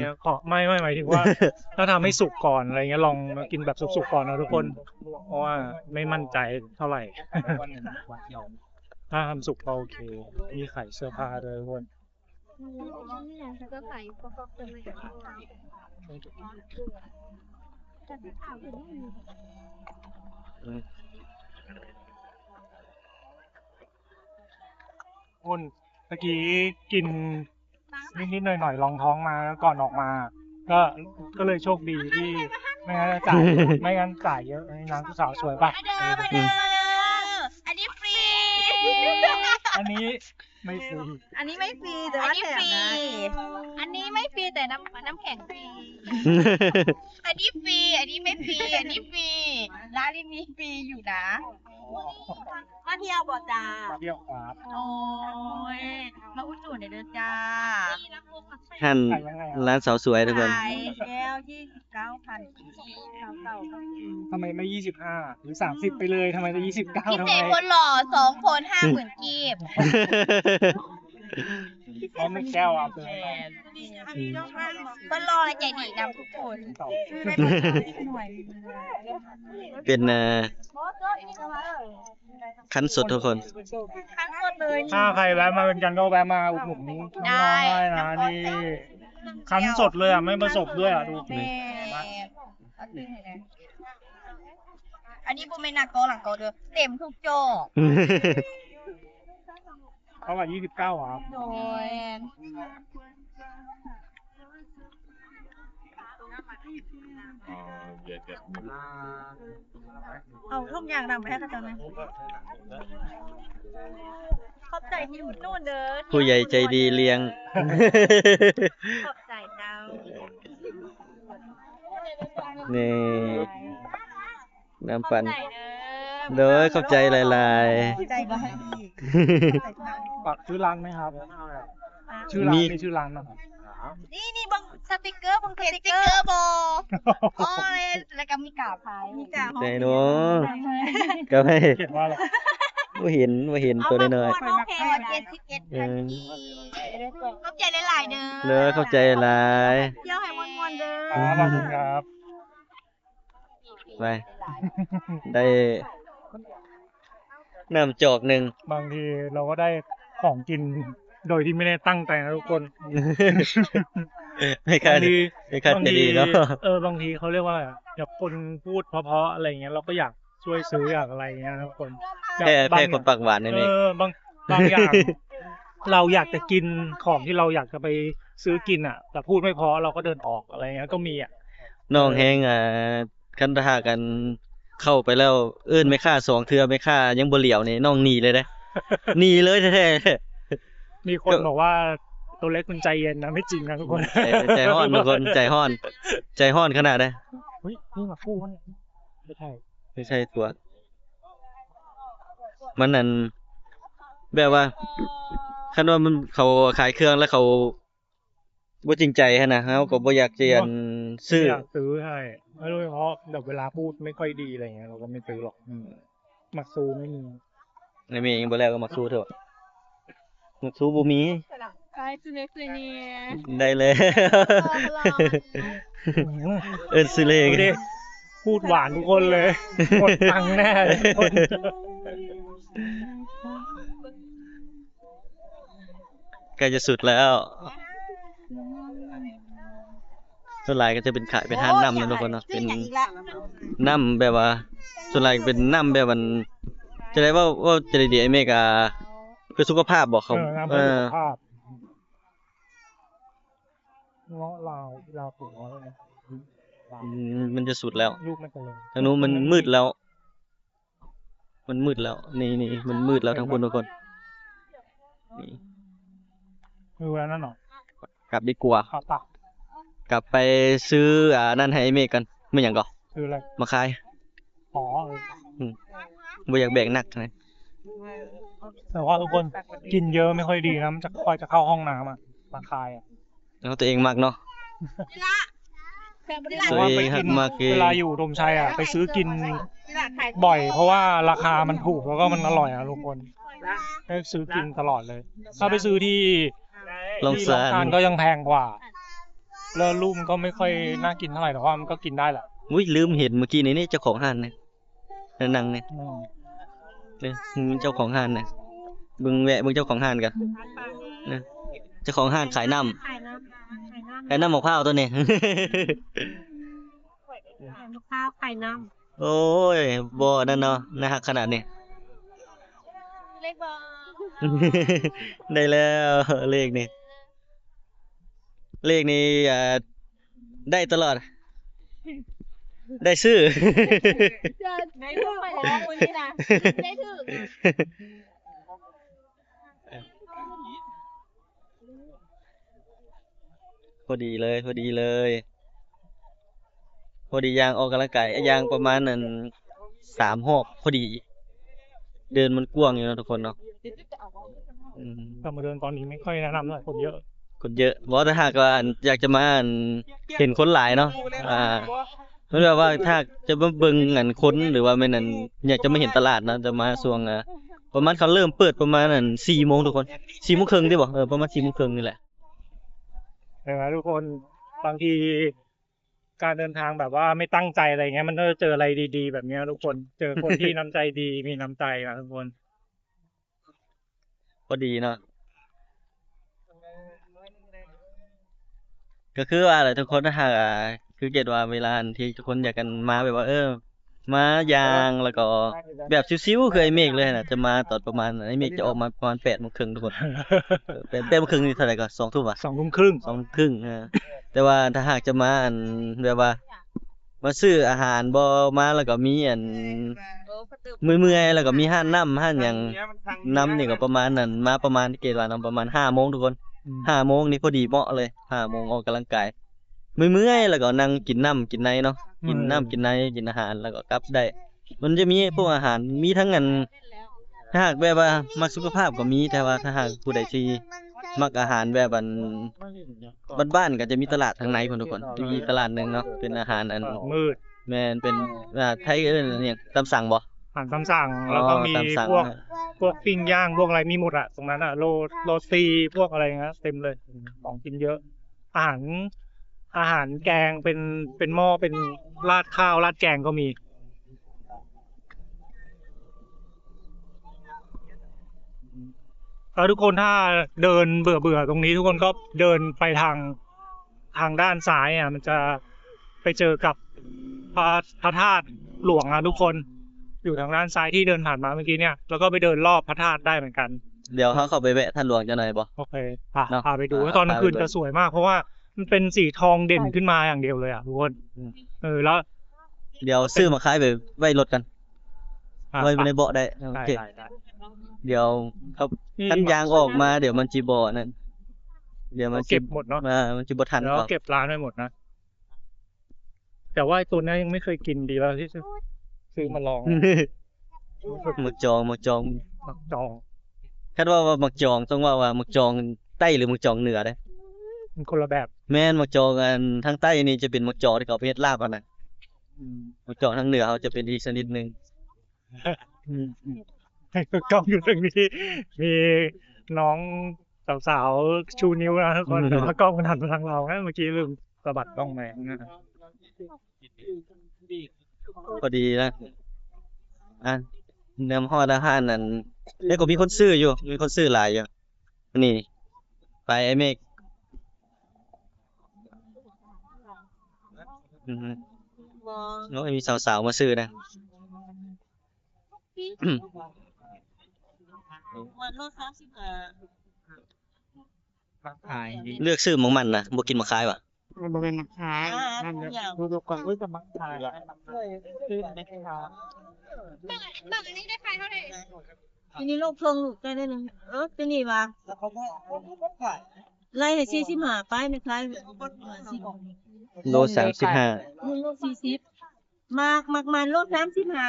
ໄມ່ ໄມ່ ໝາຍເຖິງວ່າ ຖ້າທຳໃຫ້ສຸກກ່ອນອະໄລເງຍ ລອງມາກິນແບບສຸກໆກ່ອນເນາະທຸກຄົນ ເພາະວ່າໄມ່ໝັ້ນໃຈເທົ່າໃດ ຖ້າທຳສຸກກໍໂອເຄ ມີຂາຍເສື້ອຜ້າດ້ວຍທຸກຄົນ ຄົນ ຕະກີ້ກິນ ນິດໆໜ້ອຍໆ ລອງທ້ອງມາ ແລ້ວກ່ອນອອກມາ ກໍ ກໍເລີຍໂຊກດີທີ່ໄມ່ຊັ້ນຈະຈ່າຍ ໄມ່ຊັ້ນຈ່າຍເຍີະ ນາງສາວສວຍປະ ເດີ ມາເດີ ອືມ ອັນນີ້ຟຣີ ອັນນີ້ໄມ່ຟຣີ ອັນນີ້ໄມ່ຟຣີ ແຕ່ວ່າແຖມນະ ອັນນີ້ໄມ່ຟຣີ ແຕ່ນ້ຳ ນ້ຳແຂງຟຣີ ອັນນີ້ຟຣີ ອັນນີ້ໄມ່ຟຣີ ອັນນີ້ຟຣີ ຮ້ານນີ້ມີຟຣີຢູ່ນະ ມາທ່ຽວບໍ່ຈ້າ? ມາທ່ຽວຄັບ ໂອ້ຍ ມາອຸດໜູນແດ່ເດີຈ້າ ຫັ້ນ ຮ້ານສາວສວຍທຸກຄົນ ຂາຍແກ້ວ ຊາວພັນ ຊາວເກົ້າ ທຳໄມໄມ່ຊາວຫ້າ ຫຼື ສາມສິບໄປເລີຍ ທຳໄມຕ້ອງຊາວເກົ້າ ພິເສດ ທຳໄມ ຄົນຫຼໍ່ສອງຄົນ ຫ້າໝື່ນກີບ ພ້ອມແກ້ວ ແມ່ນ ອືມ ເພິ່ນຫຼໍ່ແລະໃຈດີນຳທຸກຄົນ ເປັນ ເອີ ຄັ້ນສົດທຸກຄົນ ຄັ້ນສົດເລີຍ ຖ້າໃຜແວະມາວຽງຈັນກໍແວະມາອຸດໜູນນ້ອງນ້ອຍນະ ນີ້ຄັ້ນສົດເລີຍອະ ໄມ່ປະສົບດ້ວຍອະ ດູ ແມ່ນ ອັນນີ້ບໍ່ແມ່ນໜ້າກ້ອງຫຼັງກ້ອງເດີ ເຕັມທຸກຈໍ ເທົ່າໃດ ຊາວເກົ້າຫວາ? ໂດຍ ເອົາທຸກຢ່າງນຳໄປໃຫ້ເຂົາເຈົ້ານະ ຂອບໃຈທີ່ອຸດໜູນເດີ ຜູ້ໃຫຍ່ໃຈດີລ້ຽງ ຂອບໃຈເຈົ້າ ນີ້ ນ້ຳປັ່ນ ໂດຍ ຂອບໃຈຫຼາຍໆ ໃຈບໍ່ໃຫ້ອີກ ຝາກຊື່ຮ້ານໄໝຄັບ? ຊື່ຮ້ານ ມີ ມີຊື່ຮ້ານນະ ນີ້ ນີ້ເບິ່ງສະຕິກເກີ ເບິ່ງສະຕິກເກີບໍ່? ໂອ້ຍ ແລ້ວກໍມີກາໄຟ ມີກາ ແນ່ນອນ ກາໄຟ ບໍ່ເຫັນ ບໍ່ເຫັນ ເອົາ ຕົວນ້ອຍໆ ເຈັດສິບເອັດພັນກີບ ເອີ ຂອບໃຈຫຼາຍໆເດີ ເດີ ຂອບໃຈຫຼາຍ ທ່ຽວໃຫ້ມ່ວນໆເດີ ຂອບຄຸນຄັບ ໄປ ໄດ້ນ້ຳຈອກໜຶ່ງ ບາງທີເຮົາກໍໄດ້ຂອງກິນໂດຍທີ່ໄມ່ໄດ້ຕັ້ງໃຈນະທຸກຄົນ ແມ່ຄ້າ ບາງທີ ແມ່ຄ້າໃຈດີເນາະ ບາງທີ ເອີ ບາງທີເຂົາຮຽກວ່າ ແບບຄົນພູດເພາະໆ ອະໄລເງຍ ເຮົາກໍຢາກຊ່ວຍຊື້ ຢາກອະໄລເງຍທຸກຄົນ ແຜ່ ແຜ່ຄວາມປາກຫວານໃຫ້ແມ່ ເອີ ບາງ ບາງຢ່າງ ເຮົາຢາກຈະກິນຂອງທີ່ເຮົາຢາກຈະໄປຊື້ກິນອະ ແຕ່ພູດໄມ່ພໍ ເຮົາກໍເດີນອອກ ອະໄລເງຍ ກໍມີອະ ນ້ອງແຮງ ອ່າ ຄັນຖ້າຫາກ ອັນ ເຂົ້າໄປແລ້ວເອີ້ນແມ່ຄ້າສອງເທື່ອ ແມ່ຄ້າຍັງບໍ່ຫຼຽວນີ້ ນ້ອງໜີເລີຍເດ້ ໜີເລີຍແທ້ໆ ມີຄົນບອກວ່າ ໂຕເລັກມັນໃຈເຢັນນະ ໄມ່ຈິງນະທຸກຄົນ ໃຈ ໃຈຮ້ອນທຸກຄົນ ໃຈຮ້ອນ ໃຈຮ້ອນຂະໜາດໃດ ອຸ້ຍ ນີ້ໝາກຄູ່ ໄປຖ່າຍ ໄປຖ່າຍຕົວະ ມັນ ອັນ ແບບວ່າ ຄັນວ່າມັນ ເຂົາຂາຍເຄື່ອງແລ້ວເຂົາບໍ່ຈິງໃຈຫັ້ນນະ ເຮົາກໍບໍ່ຢາກຈະ ອັນ ຊື້ อยากซื้อให้ ไม่รู้ เพราะแบบเวลาพูดไม่ค่อยดีอะไรเงี้ย เราก็ไม่ซื้อหรอก อืม หมากซูไม่มี ในเมย์ยังบ่แล้วก็หมากซูเถอะ หมากซูบ่มี ได้เลย เอิ้นซื้อเลย ดูดิ พูดหวานทุกคนเลย หมดตังค์แน่เลยทุกคน ใกล้จะสุดแล้ว ส่วนหลายก็จะเป็นขายเป็นร้านน้ำนะทุกคนเนาะ เป็นน้ำแบบว่า ส่วนหลายเป็นน้ำแบบมัน จะได้ว่า ว่าจะได้ดีไอ้เมกา เพื่อสุขภาพบอกเขา เออ น้ำเพื่อสุขภาพ เออ เงาะลาว ลาวปลูกเงาะเลยนะ อืม มันจะสุดแล้ว ลูกมันจะเลย ทางนู้นมันมืดแล้ว มันมืดแล้ว นี่ นี่ มันมืดแล้วทั้งคนทุกคน นี่ คืออันนั้นเหรอ กลับดีกว่า เอาปะ กลับไปซื้อ อ่า นั่นให้ไอ้เมฆก่อน ไม่หยังก่อน ซื้ออะไร มาขาย อ๋อ เออ อืม บ่อยากแบกหนักนะ แต่ว่าทุกคน กินเยอะไม่ค่อยดีนะ มันจะ ค่อยจะเข้าห้องน้ำอะ มาขายอะ แล้วตัวเองมักเนาะ ตัวเองหักมักเอง เวลาอยู่อุดมชัยอะ ไปซื้อกินบ่อย เพราะว่าราคามันถูก แล้วก็มันอร่อยอะทุกคน ได้ซื้อกินตลอดเลย ถ้าไปซื้อที่ ลอง ที่ลองซาน ซานก็ยังแพงกว่า แล้วรูปมันก็ไม่ค่อยน่ากินเท่าไหร่ แต่ว่ามันก็กินได้แหละ อุ๊ย ลืมเห็นเมื่อกี้นี้ นี่เจ้าของร้านนี่ นั่งนี่ อืม นี่ เจ้าของร้านนะ เบิ่ง แวะเบิ่งเจ้าของร้านก่อนนะ เจ้าของร้านขายน้ำ ขายน้ำ ขายน้ำ ขายน้ำมะพร้าวตัวนี้ ขายมะพร้าว ขายน้ำ โอ้ย บ่นั่นเนาะ น่าฮักขนาดนี้ เลขบ่ ได้แล้ว เลขนี่ เลขนี่ อ่า ได้ตลอด ได้ซื้อ ได้ถูก ได้ถูก พอดีเลย พอดีเลย พอดีย่างออกกำลังกาย ย่างประมาณ อัน สามรอบพอดี เดินมันกว้างอยู่เนาะทุกคนเนาะ อืม แต่มาเดินตอนนี้ไม่ค่อยแนะนำเท่าไหร่ คนเยอะ คนเยอะ บ่ ถ้าหากว่า อัน อยากจะมา อัน เห็นคนหลายเนาะ อ่า มันแบบว่าถ้าจะมาเบิ่ง อัน คน หรือว่าแม่น อัน อยากจะมาเห็นตลาดเนาะ จะมาช่วง อ่า ประมาณเขาเริ่มเปิดประมาณ อัน สี่โมงทุกคน สี่โมงครึ่งติบ่ เออ ประมาณสี่โมงครึ่งนี่แหละ เห็นไหมทุกคน บางทีการเดินทางแบบว่าไม่ตั้งใจอะไรเงี้ย มันก็จะเจออะไรดีๆแบบเนี้ยทุกคน เจอคนที่น้ำใจดี มีน้ำใจนะทุกคน พอดีเนาะ ก็คือว่าแหละทุกคน ถ้าหาก อ่า คือเกิดว่าเวลาที่ทุกคนอยากกันมาแบบว่า เออ มาย่าง แล้วก็แบบชิวๆ คือไอ้เมฆเลยนะ จะมาตอนประมาณ ไอ้เมฆจะออกมาประมาณแปดโมงครึ่งทุกคน เออ แปด แปดโมงครึ่งนี่เท่าไหร่ก่อน สองทุ่มวะ สองทุ่มครึ่ง สองทุ่มครึ่ง เออ แต่ว่าถ้าหากจะมา อัน แบบว่า มาซื้ออาหารบ่ มาแล้วก็มี อัน เมื่อยๆ แล้วก็มีร้านน้ำร้านหยังนำนี่ก็ประมาณนั้น มาประมาณ เกณฑ์ว่าเนาะ ประมาณห้าโมงทุกคน อืม ห้าโมงนี่พอดีเหมาะเลย ห้าโมงออกกำลังกาย เมื่อยๆ แล้วก็นั่งกินน้ำกินในเนาะ กินน้ำกินใน กินอาหารแล้วก็กลับได้ มันจะมีพวกอาหาร มีทั้ง อัน ถ้าหากแบบว่ามักสุขภาพก็มี แต่ว่าถ้าหากผู้ใดที่มักอาหารแบบ อัน บ้านๆ ก็จะมีตลาดทางในพุ้นทุกคน มีตลาดหนึ่งเนาะ เป็นอาหาร อัน มืด แม่น เป็น อ่า ไทยเอิ้นอิหยัง ตำสั่งบ่ อาหารตำสั่ง อ๋อ แล้วก็มี ตำสั่ง พวก พวกปิ้งย่าง พวกอะไรมีหมดอะ ตรงนั้นอะ โร โรตี พวกอะไรนะ เต็มเลย ของกินเยอะ อาหาร อาหารแกงเป็น เป็นหม้อ เป็นราดข้าว ราดแกงก็มี แล้วทุกคนถ้าเดินเบื่อๆตรงนี้ ทุกคนก็เดินไปทาง ทางด้านซ้ายอะ มันจะไปเจอกับพระ พระธาตุหลวงอะทุกคน อยู่ทางด้านซ้ายที่เดินผ่านมาเมื่อกี้เนี่ย แล้วก็ไปเดินรอบพระธาตุได้เหมือนกัน เดี๋ยวเฮาเข้าไปแวะธาตุหลวงจักหน่อยบ่ โอเค พา เนาะ พาไปดู อ่า ตอนกลางคืน พาไป จะสวยมาก เพราะว่ามันเป็นสีทองเด่นขึ้นมาอย่างเดียวเลยอะทุกคน อืม เออ แล้ว เดี๋ยวซื้อมาขายไปไว้รถกัน อ่ะ ไว้ในเบาะได้ โอเค ได้ ได้ ได้ เดี๋ยวครับ นี่ คันยางออกมา เดี๋ยวมันจิบ่นั่น เดี๋ยวมัน เก็บหมดเนาะ อ่า มันจิบ่ทัน เดี๋ยว เขา เก็บร้านไว้หมดนะ แต่ว่าไอ้ตัวนี้ยังไม่เคยกิน ดีแล้วที่ซื้อ ซื้อมาลอง หมากจอง หมากจอง หมากจอง คันว่า ว่าหมากจอง ต้องว่า ว่าหมากจองใต้หรือหมากจองเหนือเด้ มันคนละแบบ ແມ່ນ ໝາກຈອກອັນທາງໃຕ້ນີ້ຈະເປັນໝາກຈອກທີ່ເຂົາໄປເຮັດລາບຫັ້ນນະ. ອືມ ໝາກຈອກທາງເໜືອເຮົາຈະເປັນອີກຊະນິດໜຶ່ງ. ອືມ ໃຫ້ເຂົາກ້ອງຢູ່ເທິງນີ້ ມີນ້ອງສາວໆ ຊູນິ້ວນະທຸກຄົນ ແຕ່ວ່າກ້ອງມັນຫັນມາທາງເຮົາ ເມື່ອກີ້ລືມສະບັດກ້ອງແມງນະ. ພໍດີນະ ອ່ະ ແນມຮອດອາຫານນັ້ນ ແຕ່ກໍມີຄົນຊື້ຢູ່ ມີຄົນຊື້ຫຼາຍຢູ່. ນີ້ ໄປ ໄອ້ເມກ ອືມ ໂອ້ຍ ມີສາວໆ ມາຊື້ນະ. ມັນໂລສາມສິບຫ້າ ມັກຂາຍ ເລືອກຊື້ໝາກມັນນະ ບໍ່ກິນໝາກຄາຍຫວາ? ມັນບໍ່ແມ່ນໝາກຄາຍ ອ່າ ນັ້ນແຫຼະ ທຸກຢ່າງ ດູໆ ກ່ອນ ໂອ້ຍ ແຕ່ໝາກຄາຍ ຊື້ໄດ້ຂາຍ ບາງ ບາງອັນນີ້ໄດ້ຂາຍເທົ່າໃດ? ທີນີ້ລູກສົ່ງລູກໄດ້ໜຶ່ງ ເອີ ທີນີ້ວ່າ ໄລ່ໃຫ້ສີ່ສິບຫ້າ ໄປ ແມ່ຄ້າຍ ໂລສາມສິບຫ້າ ໂລສີ່ສິບ. ໝາກ ໝາກມັນໂລສາມສິບຫ້າ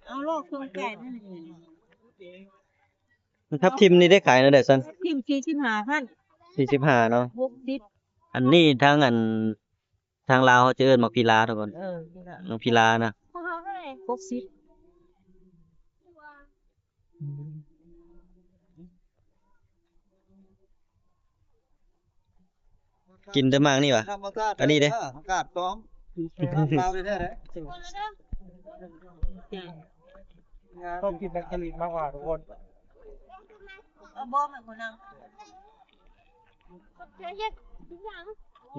ເອົາໂລ ເຄື່ອງແກງ ທັບທິມນີ້ໄດ້ຂາຍແນວໃດຊັ້ນ? ທັບທິມສີ່ສິບຫ້າພັນ ສີ່ສິບຫ້າເນາະ ຫົກສິບ ອັນນີ້ທາງອັນ ທາງລາວເຂົາຈະເອີ້ນໝາກພີລາທຸກຄົນ ເອີ ໝາກພີລານະ ຫົກສິບ. ກິນແຕ່ໝາກນີ້ຫວາ? ອັນນີ້ເດ້ ອາກາດຕ້ອງ ລາວແທ້ໆ ເດ້ ຕ້ອງກິນແບງກະລີມາກກວ່າທຸກຄົນ ເອົາບໍ່ແມ່ນຄົນນຳ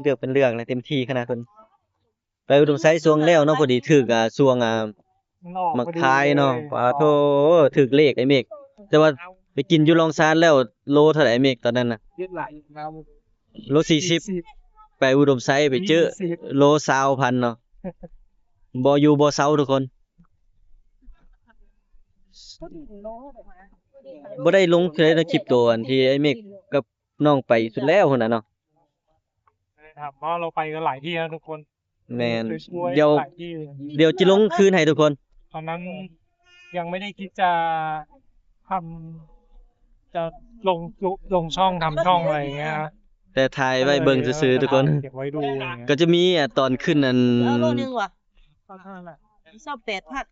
ເລືອກເປັນເລື່ອງເລີຍ ເຕັມທີ່ຂະໜາດເພິ່ນ. ໄປອຸດົມໄຊຊ່ວງແລ້ວເນາະ ພໍດີຖືກ ອ່າ ຊ່ວງ ອ່າ ມັນອອກ ໝາກຄາຍເນາະ ພໍດີເລີຍ ປາໂທ ຖືກເລກໄອ້ເມກ ແຕ່ວ່າໄປກິນຢູ່ລອງຊານແລ້ວ ໂລເທົ່າໃດເມກຕອນນັ້ນນະ? ໂລສີ່ສິບ ສີ່ສິບ ໄປອຸດົມໄຊໄປເຈີ ສີ່ສິບ ໂລຊາວພັນເນາະ ບໍ່ຢູ່ບໍ່ເຊົາທຸກຄົນ. ບໍ່ໄດ້ລົງເທື່ອໃນຄລິບໂຕອັນທີ່ໄອ້ເມກກັບນ້ອງໄປສຸດແລ້ວພຸ້ນນະເນາະ ໄດ້ຖາມວ່າເຮົາໄປກັນຫຼາຍທີ່ນະທຸກຄົນ. ແມ່ນ ໄປຊ່ວຍ ດຽວ ຫຼາຍທີ່ ດຽວຈະລົງຄືນໃຫ້ທຸກຄົນ. ຕອນນັ້ນຍັງໄມ່ໄດ້ຄິດຈະທຳ ຈະລົງ ລົງຊ່ອງ ທຳຊ່ອງ ອະໄລຢ່າງເງີ້ຍ ແຕ່ຖ່າຍໄວ້ເບິ່ງຊື່ໆ ທຸກຄົນ ເກັບໄວ້ດູ ກໍຈະມີ ອາ ຕອນຂຶ້ນອັນ ເອີ ໂລໜຶ່ງຫວາ ເທົ່ານັ້ນແຫຼະ ຊາວແປດພັນ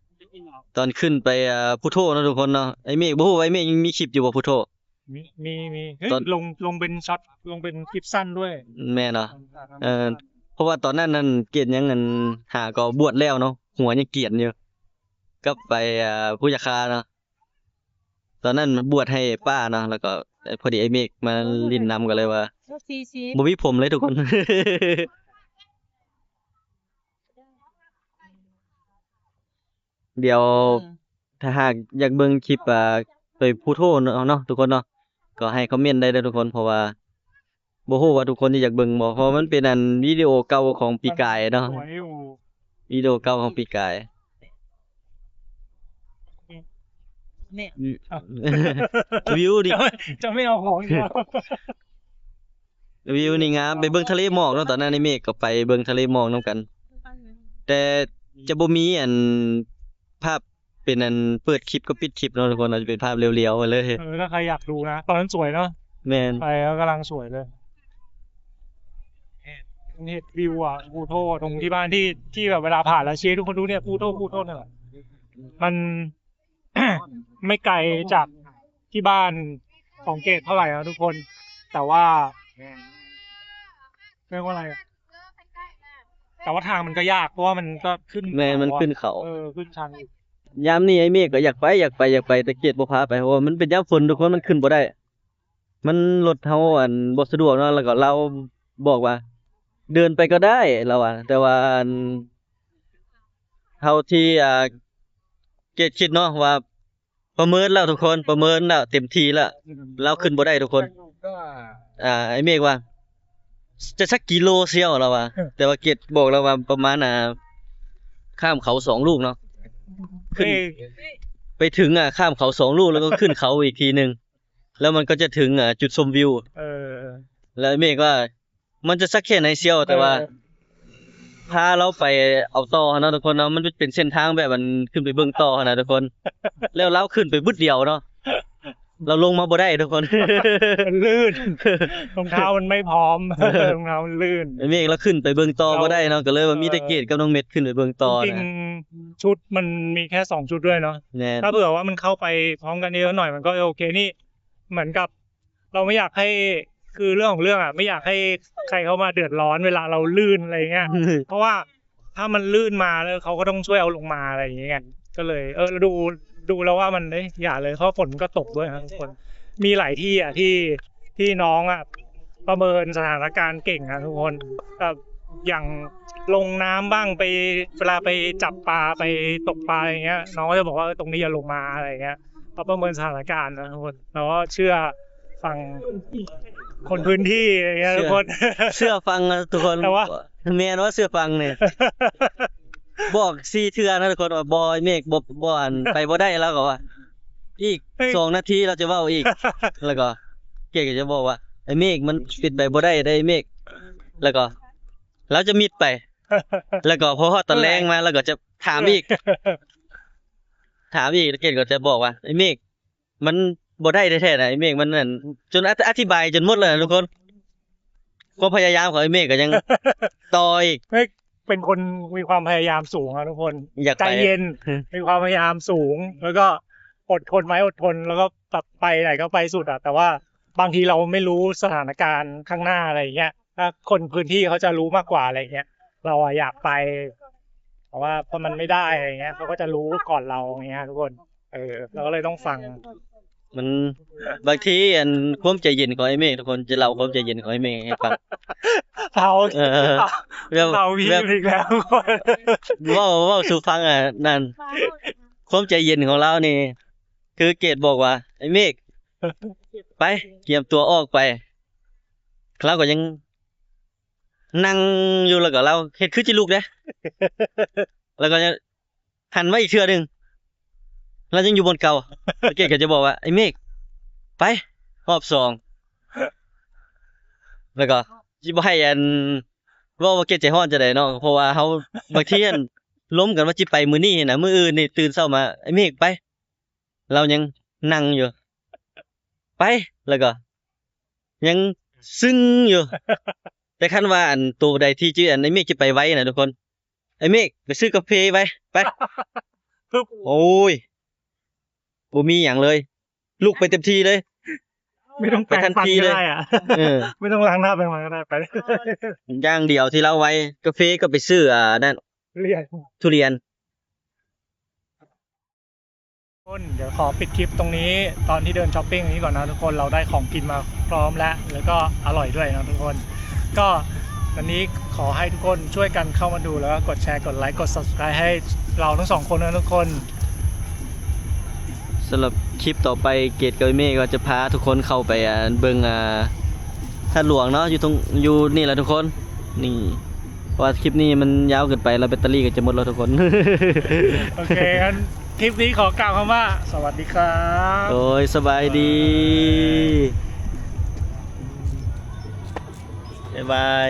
ຕອນຂຶ້ນໄປ ອາ ພູໂທເນາະທຸກຄົນເນາະ. ໄອ້ເມກ ບໍ່ຮູ້ວ່າໄອ້ເມກຍັງມີຄລິບຢູ່ບໍ່ ພູໂທ? ມີ ມີ ມີ ເຮີ້ຍ ຕອນ ລົງ ລົງເປັນຊັອດ ລົງເປັນຄລິບສັ້ນດ້ວຍ ແມ່ນເນາະ. ເອີ ເພາະວ່າຕອນນັ້ນນັ້ນ ເກດຍັງ ອັນ ຫາກໍບວດແລ້ວເນາະ ຫົວຍັງກຽນຢູ່ ກັບໄປ ອາ ພູຢາຄາເນາະ ຕອນນັ້ນບວດໃຫ້ປ້າເນາະ ແລ້ວກໍພໍດີໄອ້ເມກມາຫຼິ້ນນຳ ກໍເລີຍວ່າ ບໍ່ມີຜົມເລີຍທຸກຄົນ. ດຽວ ເອີ ຖ້າຫາກຢາກເບິ່ງຄລິບ ອ່າ ໄປພູໂທເນາະ ເນາະ ທຸກຄົນເນາະ ກໍໃຫ້ຄອມເມັນໄດ້ເດີທຸກຄົນ ເພາະວ່າບໍ່ຮູ້ວ່າທຸກຄົນຈະຢາກເບິ່ງບໍ່ ເພາະວ່າມັນເປັນອັນວິດີໂອເກົ່າຂອງປີກາຍເນາະ ສວຍຢູ່ ວິດີໂອເກົ່າຂອງປີກາຍ. ນີ້ ອືມ ເອົ້າ ວິວນີ້ ຈະ ຈະໄມ່ເອົາຂອງອີກແລ້ວ. ວິວນີ້ງາມ ໄປເບິ່ງທະເລໝອກເນາະ ຕອນນັ້ນໄອ້ເມກກໍໄປເບິ່ງທະເລໝອກນຳກັນ ແຕ່ຈະບໍ່ມີອັນພາບເປັນອັນເປີດຄລິບກັບປິດຄລິບເນາະທຸກຄົນ ອາດຈະເປັນພາບລຽວໆໄປເລີຍ. ເອີ ຖ້າໃຄຢາກດູນະ ຕອນນັ້ນສວຍເນາະ ແມ່ນ ໄປແລ້ວກຳລັງສວຍເລີຍ ເຫັນ ເຫັນວິວອະ ພູໂທ ຕົງທີ່ບ້ານທີ່ ທີ່ແບບເວລາຜ່ານແລ້ວຊີ້ທຸກຄົນດູເນຍ ພູໂທ ພູໂທ ນັ້ນແຫຼະ ມັນ ไม่ไกลจากที่บ้านของเกดเท่าไหร่นะทุกคน แต่ว่า เรียกว่าอะไรอะ แต่ว่าทางมันก็ยาก เพราะว่ามันก็ขึ้น แม่น มันขึ้นเขา เออ ขึ้นชันอีก ยามนี้ไอ้เมฆก็อยากไป อยากไป อยากไป แต่เกดบ่พาไป เพราะว่ามันเป็นยามฝนทุกคน มันขึ้นบ่ได้ มัน รถเฮา อัน บ่สะดวกเนาะ แล้วก็ลาวบอกว่า เดินไปก็ได้ ลาวว่า แต่ว่า อัน เท่าที่ อ่า เกดคิดเนาะว่า ประเมินแล้วทุกคน ประเมินแล้วเต็มที่แล้ว ลาวขึ้นบ่ได้ทุกคน อ่า ไอ้เมฆว่า จะสักกี่โลเชียว ลาวว่า แต่ว่าเกดบอกลาวว่าประมาณ อ่า ข้ามเขาสองลูกเนาะ ขึ้น เอ้ย ไปถึง อ่า ข้ามเขาสองลูก แล้วก็ขึ้นเขาอีกทีหนึ่ง แล้วมันก็จะถึง อ่า จุดชมวิว เออ แล้วไอ้เมฆว่า มันจะสักแค่ไหนเชียว แต่ว่า เออ ພາລາວໄປເອົາຕໍ່ຫັ້ນເນາະທຸກຄົນເນາະ, ມັນເປັນເສັ້ນທາງແບບອັນຂຶ້ນໄປເບິ່ງຕໍ່ຫັ້ນນະທຸກຄົນ. ແລ້ວລາວຂຶ້ນໄປບຶດດຽວເນາະ, ລາວລົງມາບໍ່ໄດ້ທຸກຄົນ. ມັນລື່ນ ຮອງເທ້າມັນໄມ່ພ້ອມ ຮອງເທ້າມັນລື່ນ. ໄອ້ເມກລາວຂຶ້ນໄປເບິ່ງຕໍ່ບໍ່ໄດ້ເນາະ, ກໍເລີຍວ່າມີແຕ່ເກດກັບນ້ອງເມັດຂຶ້ນໄປເບິ່ງຕໍ່ນະ. ເອີ ຈິງໆ ຊຸດມັນມີແຄ່ສອງຊຸດດ້ວຍເນາະ. ແມ່ນ. ຖ້າເຜື່ອວ່າມັນເຂົ້າໄປພ້ອມກັນເຍອະໜ້ອຍ ມັນກໍໂອເຄ. ນີ້ເໝືອນກັບ ເຮົາໄມ່ຢາກໃຫ້ ຄືເລື່ອງຂອງເລື່ອງອະ ໄມ່ຢາກໃຫ້ໃຄເຂົ້າມາເດືອດຮ້ອນເວລາເຮົາລື່ນ ອະໄລເງ່ຍ ເພາະວ່າຖ້າມັນລື່ນມາແລ້ວ ເຂົາກໍຕ້ອງຊ່ວຍເອົາລົງມາ ອະໄລຢ່າງເງ່ຍ. ກໍເລີຍ ເອີ ດູ ດູແລ້ວວ່າມັນ ເອີຍ ຢ່າເລີຍ ເພາະຝົນມັນກໍຕົກດ້ວຍນະທຸກຄົນ. ມີຫຼາຍທີ່ອະ ທີ່ ທີ່ນ້ອງອະປະເມີນສະຖານະການເກັ່ງນະທຸກຄົນ. ແບບຢ່າງລົງນ້ຳບ້າງ ໄປ ເວລາໄປຈັບປາ ໄປຕົກປາ ອະໄລຢ່າງເງ່ຍ ນ້ອງກໍຈະບອກວ່າ ເອີ ຕົງນີ້ຢ່າລົງມາ ອະໄລເງ່ຍ. ເຮົາປະເມີນສະຖານະການນະທຸກຄົນ ແລ້ວກໍເຊື່ອຟັງຄົນພື້ນທີ່ ອະໄລເງ່ຍ ເຊື່ອ ທຸກຄົນ ເຊື່ອຟັງນະທຸກຄົນ. ແຕ່ວ່າ ແມ່ນວ່າເຊື່ອຟັງນີ້ ບອກສີ່ເທື່ອນະທຸກຄົນວ່າ ບໍ່ ໄອ້ເມກ ບໍ່ ບໍ່ ອັນ ໄປບໍ່ໄດ້. ລາວກໍວ່າ ອີກ ເອີຍ ສອງນາທີລາວຈະເວົ້າອີກ. ແລ້ວກໍເກດກໍຈະບອກວ່າ ໄອ້ເມກ ມັນເປັນໄປບໍ່ໄດ້ເດ້ໄອ້ເມກ. ແລ້ວກໍລາວຈະມິດໄປ. ແລ້ວກໍພໍຮອດຕອນແລງມາ ລາວກໍຈະຖາມອີກ ຖາມອີກ. ແລ້ວເກດກໍຈະບອກວ່າ ໄອ້ເມກ ມັນບໍ່ໄດ້ແທ້ໆນະ ໄອ້ເມກ ມັນນັ້ນ ຈົນອະ ອະທິບາຍຈົນໝົດແລ້ວນະທຸກຄົນ. ຄວາມພະຍາຍາມຂອງໄອ້ເມກກໍຍັງຕໍ່ອີກ. ເມກເປັນຄົນມີຄວາມພະຍາຍາມສູງອະທຸກຄົນ. ຢາກໄປ ໃຈເຢັນ ມີຄວາມພະຍາຍາມສູງ ແລ້ວກໍອົດທົນໄວ້ອົດທົນ ແລ້ວກໍແບບໄປໃດກໍໄປສຸດອະ. ແຕ່ວ່າບາງທີເຮົາໄມ່ຮູ້ສະຖານະການຂ້າງໜ້າ ອະໄລເງ່ຍ. ຖ້າຄົນພື້ນທີ່ເຂົາຈະຮູ້ມາກກວ່າ ອະໄລເງ່ຍ ເຮົາອະຢາກໄປ ແຕ່ວ່າເພາະມັນໄມ່ໄດ້ ອະໄລເງ່ຍ ເຂົາກໍຈະຮູ້ກ່ອນເຮົາ ອະໄລເງ່ຍ ທຸກຄົນ. ເອີ ເຮົາກໍເລີຍຕ້ອງຟັງ. ມັນ ບາງທີ ອັນ ຄວາມໃຈເຢັນຂອງໄອ້ເມກ ທຸກຄົນ ຈະເລົ່າຄວາມໃຈເຢັນຂອງໄອ້ເມກໃຫ້ຟັງ. ເຮົາ ເອີ ແບບ ເຮົາມີ ແບບ ອີກແລ້ວ ເວົ້າ ເວົ້າສູ່ຟັງ ອະ ນັ້ນ ຄວາມໃຈເຢັນຂອງລາວນີ້ ຄືເກດບອກວ່າ ໄອ້ເມກ ໄປ ກຽມຕົວອອກໄປ. ລາວກໍຍັງ ນັ່ງຢູ່ ແລ້ວກໍລາວເຮັດຄືຊິລຸກເດ້ ແລ້ວກໍຍັງຫັນມາອີກເທື່ອໜຶ່ງ ລາວຍັງຢູ່ບ່ອນເກົ່າ. ແລ້ວເກດກໍຈະບອກວ່າ ໄອ້ເມກ ໄປ ຮອບສອງ. ແລ້ວກໍຊິບໍ່ໃຫ້ ອັນ ເວົ້າວ່າເກດໃຈຮ້ອນຈັ່ງໃດເນາະ ເພາະວ່າເຮົາ ບາງທີ ອັນ ລົມກັນວ່າຊິໄປມື້ນີ້ນະ ມື້ອື່ນນີ້ຕື່ນເຊົ້າມາ ໄອ້ເມກ ໄປ. ລາວຍັງນັ່ງຢູ່ ໄປ ແລ້ວກໍຍັງຊຶ້ງຢູ່. ແຕ່ຄັນວ່າ ອັນ ໂຕໃດທີ່ຈິ ອັນ ໄອ້ເມກຈະໄປໄວນະທຸກຄົນ ໄອ້ເມກ ໄປຊື້ກາເຟໄວ ໄປ ໂອ້ຍ ບໍ່ມີຫຍັງເລີຍ ລຸກໄປເຕັມທີ່ເລີຍ ໄປທັນທີເລີຍ. ເອີ ໄມ່ຕ້ອງລ້າງໜ້າແປງຟັນກໍໄດ້ ໄປ ຢ່າງດຽວທີ່ລາວໄວ ກາເຟກໍໄປຊື້ ອັນນັ້ນ ທຸລຽນ ທຸລຽນ. ຄົນ ດຽວຂໍປິດຄລິບຕົງນີ້ ຕອນທີ່ເດີນຊັອບປິງນີ້ກ່ອນນະທຸກຄົນ. ເຮົາໄດ້ຂອງກິນມາພຮ້ອມແລ້ວ ແລ້ວກໍອະລ່ອຍດ້ວຍເນາະທຸກຄົນ. ກໍວັນນີ້ຂໍໃຫ້ທຸກຄົນຊ່ວຍກັນເຂົ້າມາດູ ແລ້ວກໍກົດແຊ ກົດໄລ ກົດ Subscribe ໃຫ້ເຮົາທັງສອງຄົນນະທຸກຄົນ. ສຳລັບຄລິບຕໍ່ໄປ ເກດກັບເມກກໍຈະພາທຸກຄົນເຂົ້າໄປ ອ່າ ເບິ່ງ ອ່າ ທາດຫຼວງເນາະ ຢູ່ຕົງ ຢູ່ນີ້ແຫຼະທຸກຄົນ. ນີ້ ເພາະວ່າຄລິບນີ້ມັນຍາວເກີນໄປແລ້ວ ແບັດເຕີຣີກໍຈະໝົດແລ້ວທຸກຄົນ. ໂອເຄ ຄລິບນີ້ຂໍກ່າວຄຳວ່າ ສະຫວັດດີຄັບ. ໂອ້ຍ ສະບາຍດີ. ບາຍບາຍ.